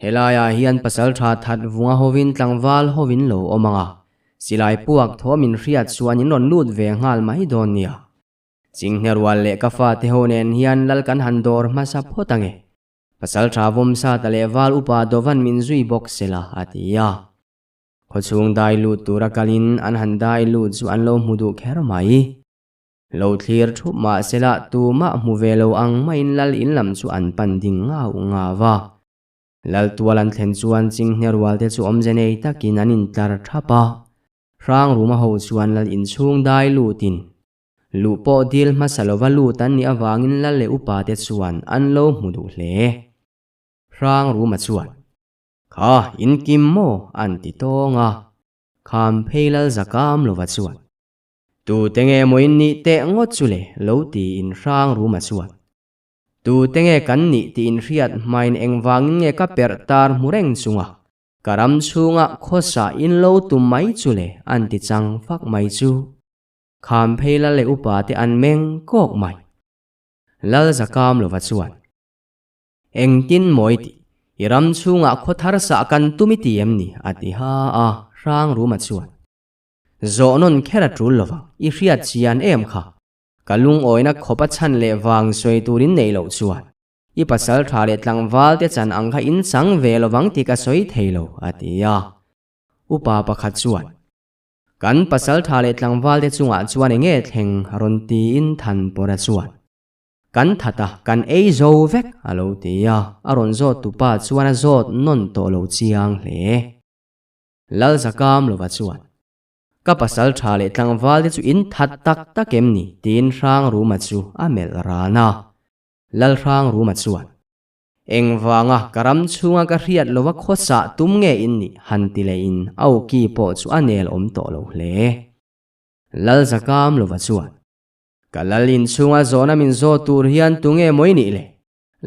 Helaiah hian pasaltha that vunga hovin tlangval hovin lo awm ang a, silai puak thaw min hriat chuan in rawn lut ve nghal mai dawn nia. Chinghne rual leh ka fate ho nen hian lal kan han dawr hmasa phawt ang e. Pasaltha Vawmsata leh Val upa Dovan min zui bawk sela, a ti a. Khawchhung dai lut tura kalin an han dai lut chu an lo hmu duh kher mai. Lo thlir thup mah sela tumah hmu ve lo ang maiin lal in lam chu an pan ding ngau ngau a. Lal tual an thlen chuan chinghne rual te chu awmze nei takin an intlar thap a. Hrang ruma ho chuan lal inchhung dai lutin luh pawh dil hmasa lova lut an nih avangin lal leh upa te chuan an lo hmu duh hle. Hrang ruma chuan, Kha, in kim maw? an ti tawng a. Kham phei lal zakam lova chuan, Tute nge maw in nih teh ngawt chu le? lo tiin hrang ruma chuan, Tute nge kan nih tih in hriat hmain engvangin nge ka perh tar hmu reng chunga ka ram chhunga khawsa in lo tum mai chu le? an ti chang fak mai chu. Kham phei lal leh upa te an meng kawk mai. Lal zakam lova chuan, Engtin maw i tih? I ram chhungah khaw thar sah kan tum i ti em ni? a ti ha a, hrang ruma chuan, Zawh nawn kher a tul lovang, i hriat chian em kha? Ka lungawina khawp a chhan leh vang sawi turin neih loh chuan i pasal tha leh tlangval te chan ang kha in chang ve lovang tih ka sawi thei lo, a ti a. Upa pakhat chuan, Kan pasal tha leh tlangval te chungah chuan eng nge thleng? rawn tiin Thanpawra chuan, Kan that a, kan ei zo vek, a lo ti a. A rawn zawt tupa chuan a zawt nawn tawh lo chiang hle. Lalzakam lova chuan, Ka pasal tha leh tlangval te chu in that tak tak em ni? tiin Hrangruma chu a melh ran a. Lalhrangruma chuan, Engvanga ka ram chhunga ka hriat lova khawsah tum nge in nih? han ti lehin a awki pawh chu a nel awm tawh lo hle. Lalzakam lova chuan, Ka lal inchhunga zawhna min zawt tur hian tunge maw i nih le?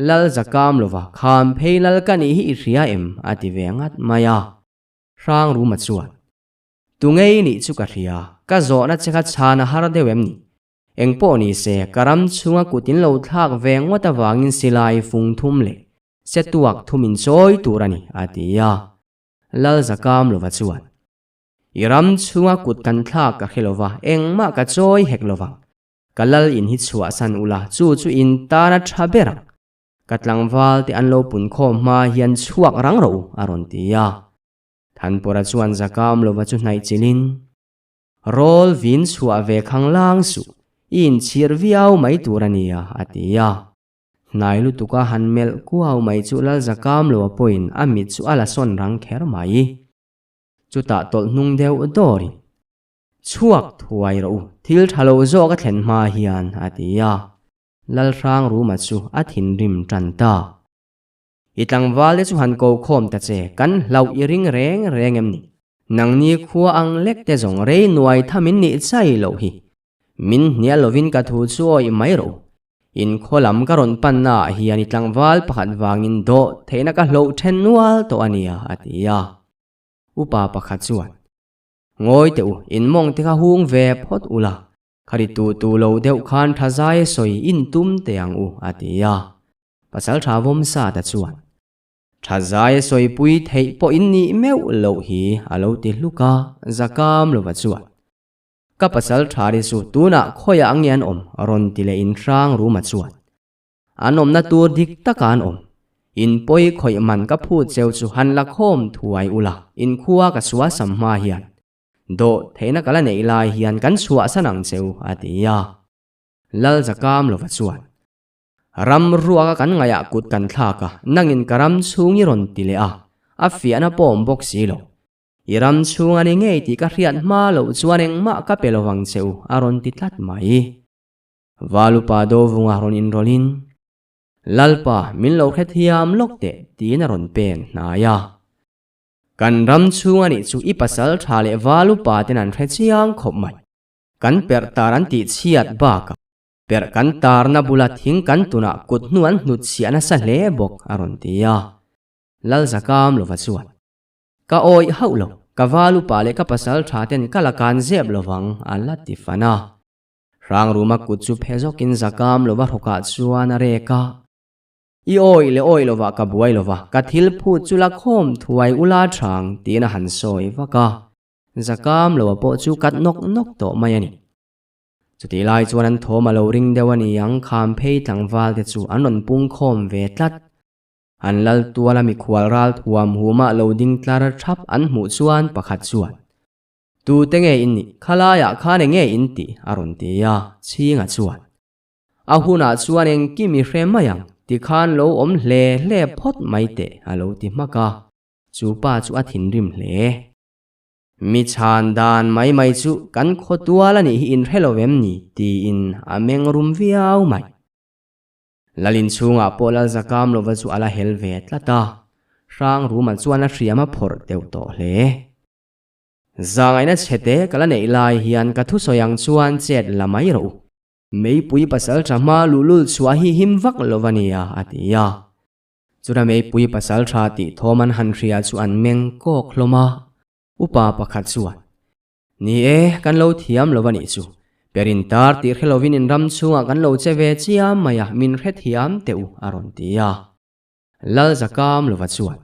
Lal zakam lova kham phei lal ka nih hi i hria em? a ti ve ngat mai a. Hrang Ruma chuan, Tu ngei nih chu ka hria, ka zawhna che kha chhan a har deuh em ni? Engpawh ni se, ka ram chhunga kut in lo thlak ve ngawt avangin silai fung thum leh se tuak thum in chawi tur a ni, a ti a. Lal zakam lova chuan, I ram chhunga kut kan thlak ka hre lova, engmah ka chawi hek lovang. Ka lal in hi chhuahsan ula, chu chu in tan a tha ber ang. Ka tlangval te an lo pun khawm hma hian chhuak rang rawh u, a rawn ti a. Thanpawra chuan Zakam lova chu hnaih chilhin, Rawl vin chhuah ve khang lang suh, i inchhir viau mai tur a nia, a ti a. Hnai lutuka han melh kuau mai chu Lalzakamloa pawhin a mit chu a la sawn rang kher mai. Chutah tawlh hnung deuh dawrin, Chhuak thuai rawh u, thil tha lo zawk a thlen hma hian, a ti a. Lalhrangruma chu a thinrim tan ta. I tlangval te chu han ko khawm ta che, kan hlauh i ring reng reng em ni? Nangni khua ang lek te zawng rei nuai tham in nih chai loh hi. Min hnial lovin ka thu chu awih mai rawh u. In khaw lam ka rawn panna ah hian i tlangval pakhat vangin dawh theihna ka hloh then nual tawh a nia, a ti a. Upa pakhat chuan, Ngawi teh u, in mawng te kha hung ve phawt ula, Khari tu tu lo deuh khan tha zai sawi in tum teh ang u, a ti a. Pasal tha vawm sa ta chuan, Tha zai sawipui theih pawh in nih meuh loh hi, a lo ti hluk a, Zakam lova chuan, Ka pasal tha ri chu tunah khawiah nge an awm? rawn ti leh in hrang ruma chuan, An awmna tur dik taka an awm. In pawi khawih man ka phut cheu chu han la khawm thuai ula, in khua ka suasam hma hian Dawh theihna ka la neih lai hian kan chhuahsan ang che u, a ti a. Lal Zakam lova chuan, Ram ruaka kan ngaihah kut kan thlak a, nangin ka ram chhung i rawn ti leh a, a fiahna pawh awm bawk si lo. I ram chhung a ni ngei tih ka hriat hma loh chuan engmah ka pe lovang che u, a rawn ti tlat mai. Valupa Dovunga rawn inrawlhin, Lalpa, min lo hrethiam lawk teh, tiin a rawn pen hnai a. Kan ram chhung a nih chu i pasal tha leh val upa ten an hre chiang khawp mai. Kan perh tar an tih chhiat bakah perh kan tarna bula thing kan tunah kut hnu an hnut chhiah nasa hle bawk a rawn ti a. Lalzakam lova chuan, Ka awih hauh lo, ka val upa leh ka pasal tha ten ka la kan zep lovang a la ti fan a. Hrangruma kut chu phe zawkin Zakam lova hrawkah chuan a rek a. I awih leh awih lovah ka buai lova, ka thil phut chu la khawm thuai ula thang tiin a han sawi vak a. Zakam loa pawh chu kat nawk nawk tawh mai a ni. Chutih lai chuan an thawm a lo ring deuh a ni ang kham phei tlangval te chu an rawn pung khawm ve tlat. An lal tuala mikhual ral thuam humah lo ding tlar thap an hmuh chuan pakhat chuan, Tute nge in nih? Khalaiah khan enge in tih? a rawn ti a, Chhinga chuan, A hunah chuan engkim i hre mai ang, tikhan lo awm hle hle phawt mai teh, a lo ti hmak a. Chu pa chu a thinrim hle. Mi chhan dan mai mai chu kan khaw tual a nih hi inhre lo em ni? tiin a meng rum viau mai. Lalin chhungah pawh Lalzakam lova chu a la hel ve tlat a, Hrangruma chuan a hriam a phawrh deuh tawh hle. Zangaihna chhete ka la neih lai hian ka thusawi ang chuan chet la mai rawh u. Meipui pasal tha hma luhlul chhuah hi him vak lo a nia, a ti a. Chura meipui pasal tha tih thawm an han hria chu an meng kawk hlawm a. Upa pakhat chuan, Ni e, kan lo thiam lo a nih chu. Perin tar tih hre lovin in ram chhungah kan lo che ve chiam mai a, min hrethiam teh u, a rawn ti a. Lalzakam lova chuan,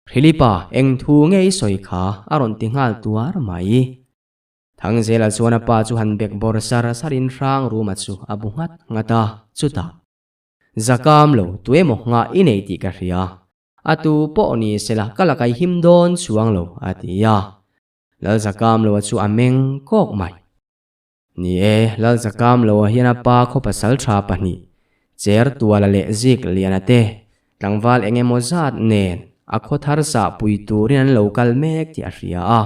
Philipa, eng thu nge i sawi kha? a rawn ti nghal tuar mai. Thangzela chuan a pa chu han bek bawr sar sar in hrang ruma chu a bu nghat nghat a, chutah, Zakam lo, tu emaw nghah i nei tih ka hria, a tu pawh ni sela ka la kai him dawn chuang lo, a ti a. Lal Zakam loa chu a meng kawk mai. Ni e, Lal Zakam loa hian a pa khaw pasal tha pahnih, Cher Tuala leh Zik Liana te, tlangval eng emaw zat nen a khaw thar sah pui turin an lo kal mek tih a hria a.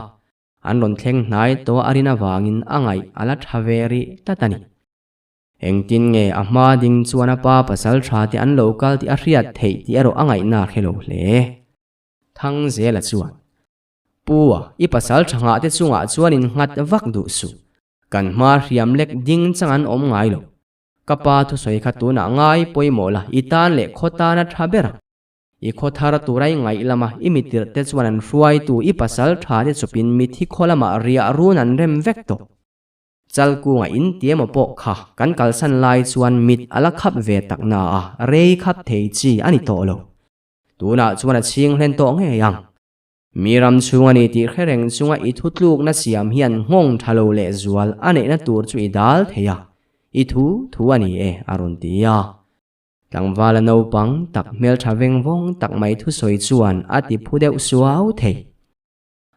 An rawn thleng hnai tawh a rin avangin a ngaih a la tha ve rih tlat a ni. Engtin nge a hma ding chuan a pa pasal tha te an lo kal tih a hriat theih tih erawh a ngaihna hre lo hle. Thangzela chuan, Pu a, i pasal tha nghah te chungah chuan in nghat vak duh suh. Kan hma hriam lek ding chang an awm ngai lo. Ka pa thusawi kha tunah ngai pawimawh la, i tan leh khaw tan a tha ber ang. I khaw thar tura i ngaih lama i mitirh te chuan an hruaitu i pasal tha te chawpin mithi khaw lamah riah run an rem vek tawh. Chalkunga in ti emaw pawh kha kan kalsan lai chuan mit a la khap ve tak na a, rei khap thei chi a ni tawh lo. Tunah chuan a chhing hlen tawh ngei ang. Mi ram chhung a ni tih hre reng chunga i thutlukna siam hian nghawng tha lo leh zual a neihna tur chu i dal thei a, i thu thu a ni e, a rawn ti a. Tlangvala naupang tak hmeltha veng vawng tak mai thusawi chuan a ti phu deuh suau thei.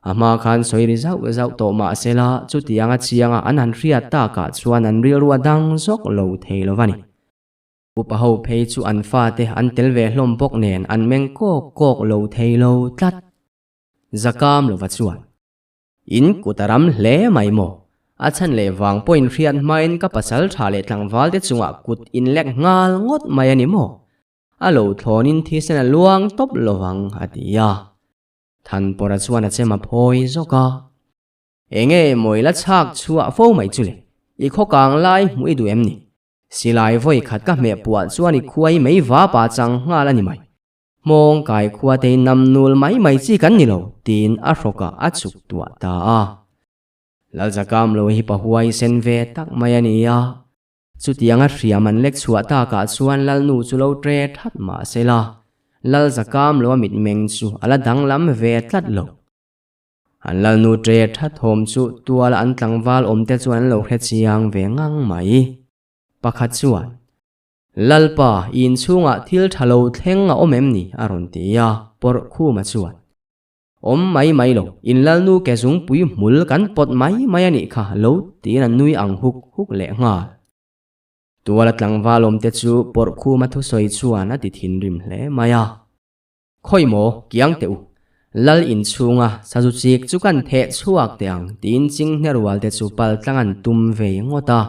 A hma khan sawi ri zauh zauh tawh mah sela chutianga chianga an han hriat takah chuan an rilru a dang zawk lo thei lo va ni. Upa ho phei chu an fate an tel ve hlawm bawk nen an meng kawk kawk lo thei lo tlat. Zakam lova chuan, In kut a ram hle mai maw? A chhan leh vang pawhin hriat hmain ka pasal tha leh tlangval te chungah kut in lek nghal ngawt mai a ni maw? A lo thlawnin thisen a luang tawp lovang a ti a. Thanpawra chuan a chem a phawi zawk a. Enge maw i la chhak chhuah fo mai chu le? I khawkang lai hmuh i duh em ni? Silai vawi khat ka hmeh puah chuan i khuai mai va pa chang nghal a ni mai. Hmawng kai khua te nam nul mai mai chi kan ni lo, tiin a hrawkah a chuk tuah ta a. Lalzakam lo hi pa huai sen ve tak mai a ni a. Chutianga hriam an lek chhuah takah chuan Lalnu chu lo tre that mah se la, Lalzakam lo a mitmeng chu a la danglam ve tlat lo. An Lalnu tre that thawm chu tuala an tlangval awmte chuan an lo hre chiang ve ngang mai. Pakhat chuan, Lalpa, i inchhungah thil tha lo thleng a awm em ni? a rawn ti a, pawrh khuma chuan, Awm mai mai lo, in Lalnu ke zungpui hmul kan pawt mai mai a nih kha lo tiin a nui ang huk huk leh nghal. Tuala tlangval awmte chu pawrh khuma thusawi chuan a ti thinrim hle mai a. Khawi maw, kiang teh u, Lal inchhunga sazu chik chu kan theh chhuak teh ang tiin chinghne rualte chu pal tlang an tum vei ngawt a,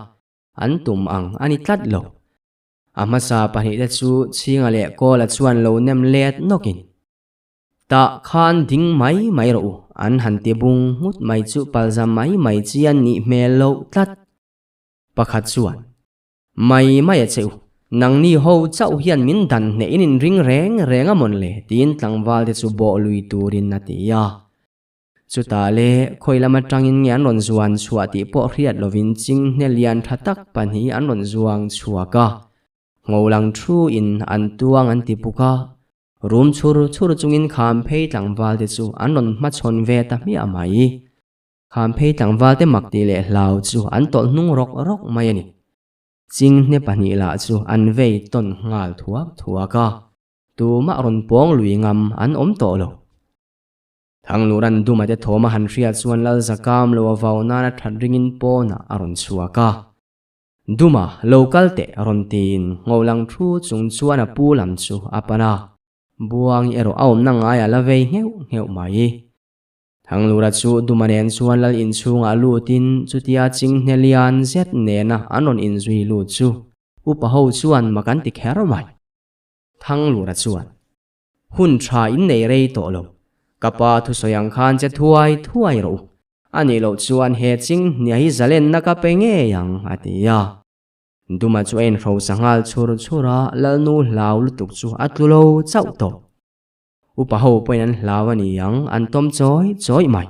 an tum ang a ni tlat lo. A hmasa pahnihte chu Chhinga leh Kawla chuan lo nem let nawkin. Tah khan ding mai mai rawh u, an han ti bung nghut mai chu palza mai mai chi an nih hmel loh tlat. Pakhat chuan, Mai mai a che u, nangni ho chauh hian min dan hneh in inring reng reng a mawn le tiin tlangval te chu bawh lui turin a ti a. Chutah le khawi lam atangin nge an rawn zuan chhuah tih pawh hriat lovin chinghne lian tha tak pahnih an rawn zuang chhuak a, ngholang thu in an tuang an ti buk a. Rum chhur chhur chungin Khamphei tlangvalte chu an rawn hmachhawn ve ta hmiah mai. Khamphei tlangvalte mak tih leh hlau chu an tawlh hnung rawk rawk mai a ni. Chinghne pahnih lah chu an vei tawn nghal thuak thuak a, tumah rawn pawng lui ngam an awm tawh lo. Thangluran Duma te thawm a han hriat chuan Lalzakam lo a vau nana that ringin pawnah a rawn chhuak a. Duma, lo kal teh, rawn tiin Ngholang thu chung chuan a pu lam chu a pan a. Buangi erawh a awmna ngai a la vei ngheuh ngheuh mai. Thanglura chu Duma nen chuan lal inchhungah lutin chutia chinghne lian zet nena an rawn inzui lut chu upa ho chuan mak an ti kher mai. Thanglura chuan, Hun tha in nei rei tawh lo, ka pa thusawi ang khan che thuai thuai rawh u, A nih loh chuan he ching hnia hi zalenna ka pe ngei ang, a ti a. Duma chu a inhrosa nghal chhur chhur a, Lalnu hlau lutuk chu a tlu lo chauh tawh. Upa ho pawhin an hlau a ni ang, an tawm chawi chawi mai.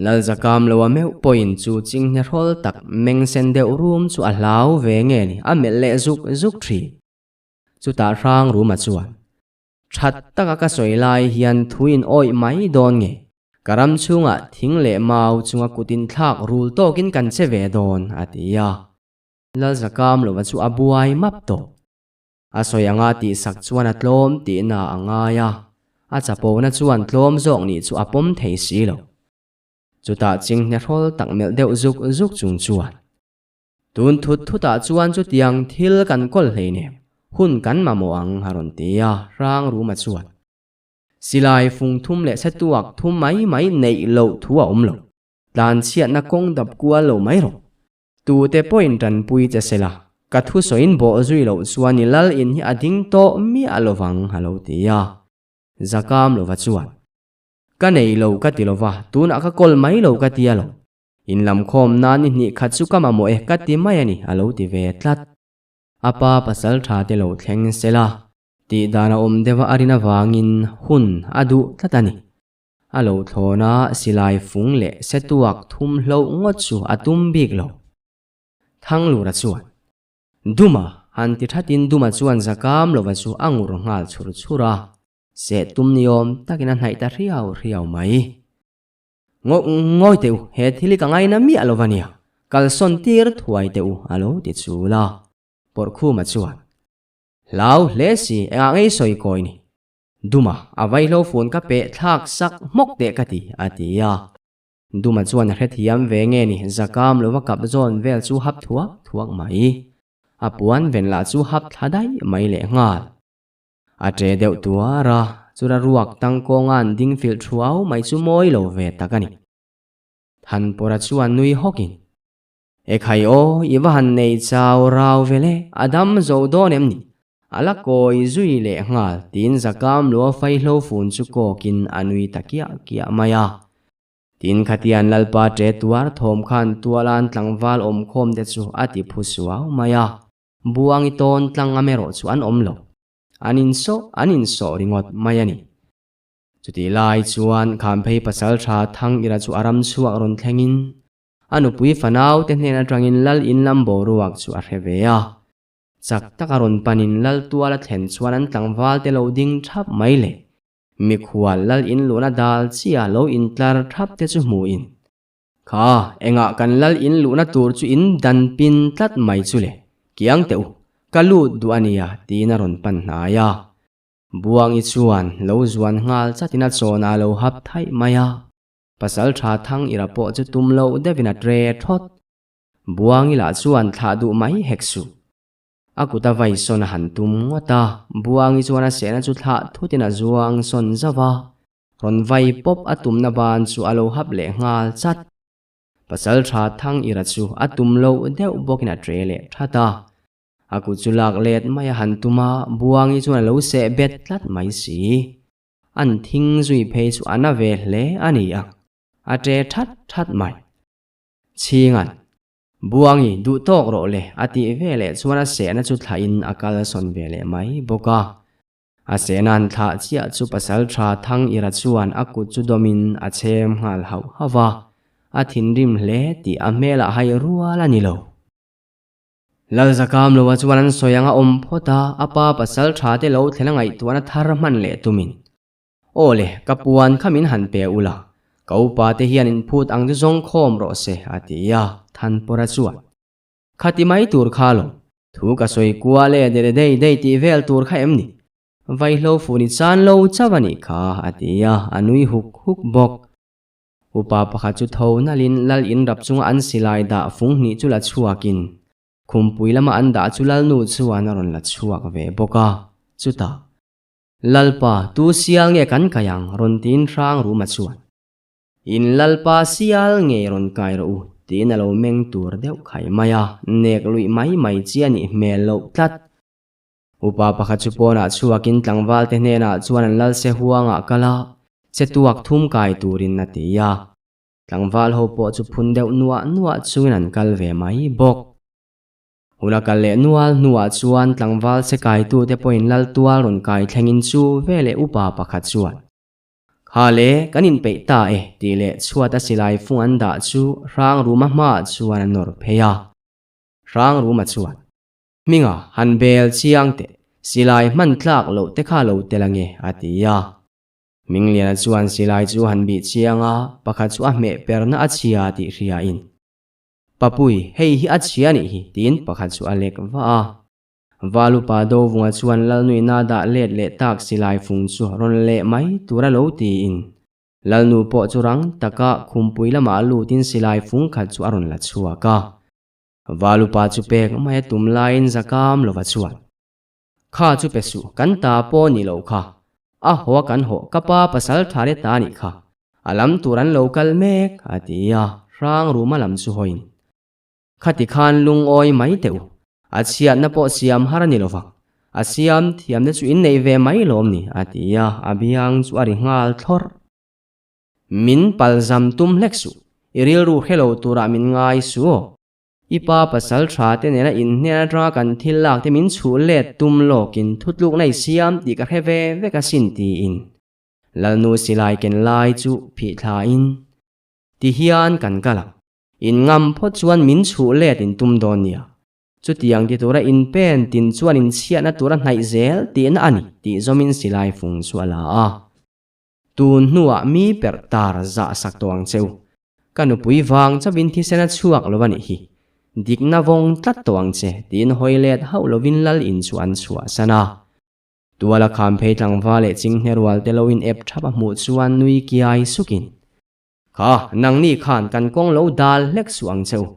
Lalzakam lo a meuh pawhin chu chinghne hrawl tak meng sen deuh rum chu a hlau ve nge ni, a melh leh zuk zuk thin. Chutah hrang ruma chuan. That taka ka sawi lai hian thu in awih mai dawn nge? Ka ram chhungah thing leh mau chunga kut in thlak rul tawkin kan che ve dawn, a ti a. Lalzakam lova chu a buai map tawh. A sawi anga tihsak chuan a tlawm tihna a ngai a, a chapona chuan tlawm zawk nih chu a pawm thei si lo. Chutah chinghne hrawl tak melh deuh zuk zuk chung chuan. Tun thut thutah chuan chutiang thil kan kawl hleinem, hun kan mamawh ang a rawn ti a, hrang ruma chuan. Silai fung thum leh setuak thum mai mai neih loh thu a awm lo, tlanchhiatna kawng dap kual lo mai rawh. Tute pawhin tanpui che se la, ka thusawiin bawh zui loh chuan i lal in hi a ding tawh miah lovang a lo ti a, Zakam lova chuan. Ka nei lo ka ti lova, tunah ka kawl mai lo ka ti a lo. In lam khawm nan i hnih khat chu ka mamawh e ka ti mai a ni, a lo ti ve tlat. A pa pasal tha te lo thleng se la, tih dan a awm deuh a a rin avangin hun a duh tlat a ni. A lo thlawn a, silai fung leh setuak thum hloh ngawt chu a tum bik lo. Thanglura chuan, Duma! han ti thatin Duma chuan zakam lova chu a ngur nghal chhur chhur a, seh tum ni awm takin a hnaih ta hriau hriau mai. Ngawi teh u, he thil hi ka ngaina miah lo va nia, kalsawn tir thuai teh u a lo ti chul a. Pawrhkhuma chuan, Hlau hle si, engah ngei sawi kawi ni? Duma, a vaihlo fun ka peh thlak sak hmawk teh ka ti, a ti a. Duma chuan a hrethiam ve nge ni, zakam lova kap zawn vel chu hap thuak thuak mai. A puan ven lah chu hap thla daih mai leh nghal. A ṭe deuh tuar a, chura ruak tangkawnga an ding filh thuau mai chu mawi lo ve tak a ni. Thanpawra chuan nui hawkin, E khai aw, i va han nei chau rau ve le, a dam zo dawn em ni? A la kawi zui leh nghal, tiin Zakam lua faihlo fun chu kawkin a nui ta kiah kiah mai a. Tin khatian Lalpa ṭe tuar thawm khan tualan tlangval awmkhawm te chu a ti phu suau mai a. Buangi tawn tlang am erawh chu an awm lo. An insawh an insawh ringawt mai a ni. Chutih lai chuan Khamphei pasalṭha Thangila chu a ram chhuak rawn thlengin a nupui fanau te hnen atangin Lal in lam boruak chu a hre ve a. Chak taka rawn panin Lal tual a thlen chuan an tlangval te lo ding thap mai le. Mikhual Lal in luhna dal chiah lo intlar thap te chu hmuhin Kha, engah kan lal in luhna tur chu in dan pin tlat mai chu le, kiang teh u, ka lut duh a nia, tiin a rawn pan hnai a. Buangi chuan lo zuan nghal chatin a chawnah a lo hap thaih mai a. Pasal tha thang ira pawh chu tum loh deuhin a tre thawt. Buangi lah chuan thlah duh mai hek suh. A kut a vai sawn a han tum ngawt a, Buangi chuan a sehna chu thlah thutin a zuang sawn zauh a. Rawn vai pawp a tumna ban chu a lo hap leh nghal chat. Pasal tha thang ira chu a tum loh deuh bawkin a tre leh that a. A kut chu lak let mai a han tum a, Buangi chuan a lo seh bet tlat mai si. An thing zui phei chu a na ve hle a ni ang, a tre that that mai. Chhinga'n, Buangi, duh tawk rawh le, a tih ve leh chuan a sehna chu thlahin a kal sawn ve leh mai bawk a. A sehna'n thlah chiah chu pasal tha Thang Ira chuan a kut chu dawmin a chhem nghal hauh hauh va, a thinrim hle tih a hmelah hai rual a ni lo. Lalzakam loa chuan an sawi anga awm phawt a, a pa pasal tha te lo thlen a ngaihtuahna thar hman leh tumin, Aw le, ka puan kha min han pe ula, ka upa te hian inphut ang chu zawng khawm rawh se, a ti a, Thanpawra chuan, Khati mai tur kha lo, thu ka sawi kual e dere dei dei tih vel tur kha em ni? Vaihlo fuh ni chan lo chauh a nih kha, a ti a, a nui huk huk bawk. Upa pakhat chu tho nalhin lal in rap chunga an silai dah fung hnih chu la chhuakin khumpui lama an dah chu lalnu chuan a rawn la chhuak ve bawk a, chutah, Lalpa, tu sial nge kan kai ang? rawn tiin hrang ruma chuan. In Lalpa sial ngei rawn kai rawh u, tiin a lo meng tur deuh khai mai a, nek luih mai mai chi a nih hmel loh tlat. Upa pakhat chu pawnah chhuakin tlangval te hnenah chuan an lal se huangah kal a, che tuak thum kai turin a ti a. Tlangval ho pawh chu phun deuh nuah nuah chungin an kal ve mai bawk. Hun a kal leh nual hnuah chuan tlangval se kaitute pawhin lal tual rawn kai thlengin chu veleh upa pakhat chuan, Kha le, kan inpeih ta e, tih leh chhuat a silai fung an dah chu hrang ruma hmaah chuan a nawr phei a. Hrang ruma chuan, Hminga, han bel chiang teh, silai hman tlak loh te kha lo tel ange, a ti a. Hmingliana chuan silai chu han bih chiang a, pakhat chu a hmeh perna a chhia tih hriain, Papui, hei hi a chhia nih hi, tiin pakhat chu a lek vah a. Valupa Dovunga chuan Lalnuina dah let leh tak silai fung chu rawn leh mai tur a lo tiin Lalnu pawh chu rang taka khumpui lamah lutin silai fung khat chu a rawn la chhuak a. Valupa chu pek mai a tum laiin Zakam lova chuan, Kha chu pe suh, kan ta pawh ni lo kha. A haw a kan hawh, ka pa pasal tha le ta nih kha. A lam tur an lo kal mek, a ti a, hrang ruma lam chu hawiin. Khati khan lungawi mai teh u. A chhiatna pawh siam har a ni lovang. A siam thiamna chu in neih ve mai lawm ni, a ti a, a biang chu a ri nghal thlawrh. Min palzam tum hlek suh, i rilru hre lo turah min ngai suh aw. I pa pasal tha te nena inhnen atanga kan thil lak te min chhuh let tum lawkin thutlukna i siam tih ka hre ve vek asin tiin Lalnu silai ken lai chu phih thlain tihian kan kal ang. In ngam phawt chuan min chhuh let in tum dawn nia. Chutiang ti tura in pen tin chuan in chhiatna tura hnaih zel tihna a ni tih zawmin silai fung chu a la a. Tun hnuah mi perh tar zah sak tawh ang che u. Ka nupui vang chauhin thisen a chhuak lo a nih hi. Dikna vawng tlat tawh ang che tiin hawi let hauh lovin lal in chu an chhuahsan a. Tuala kham phei tlangval leh chinghne rual te lo in ep thap a hmuh chuan nui kiai sukin. Kha, nangni khan kan kawng lo dal hlek suh ang che u.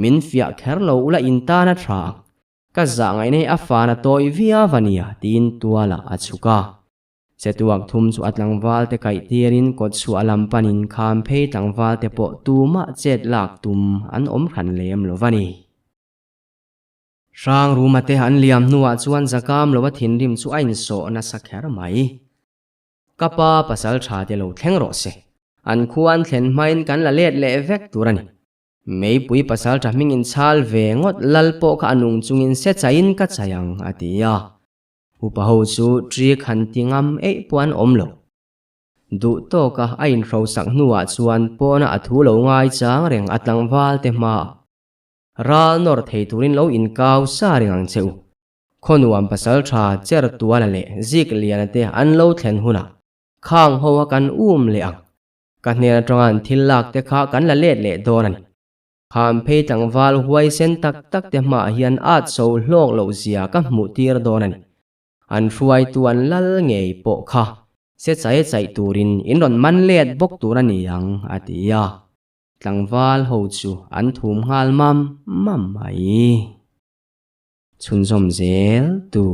Min fiah kher lo ula in tan a tha ang. Ka zah ngaihna hi a fan a tawi viau a nia, tiin tualah a chhuk a. Chetuak thum chu a tlangvalte kaih tirin kawtchhuah lam panin kham phei tlangvalte pawh tumah chet lak tum an awm hran lem lo va ni. Hrang ruma te an liam hnuah chuan zakam lo a thinrim chu a insawh nasa kher mai. Ka pa pasal tha te lo thleng rawh se. An khua an thlen hmain kan la let leh vek tur a ni. Meipui pasal tha hming inchhal ve ngawt lal pawh kha a nung chungin se chaiin ka chai ang, a ti a. Upa ho chu ṭi khan ti ngam eih pawh an awm lo. Duh tawka a inhrosak hnuah chuan pawna a thu lo ngai chang reng a tlangval te hmaah ral nawr thei turin lo inkau sa reng ang che u. Khawnuam pasal tha cher tuala leh zik liana te an lo thlen hunah khang ho a kan um leh ang. Ka hnen atanga an thil lak te kha kan la let leh dawn a ni. Kham phei tlangval huai sen tak tak te hmaah hian at so hlawk loh zia ka hmuh tir dawn a ni. An hruaitu an lal ngei pawh kha se chai chaih turin in rawn man let bawk tur a ni ang, a ti a. Tlangval ho chu an thum nghal mam mam mai. Chhunzawm zel tu.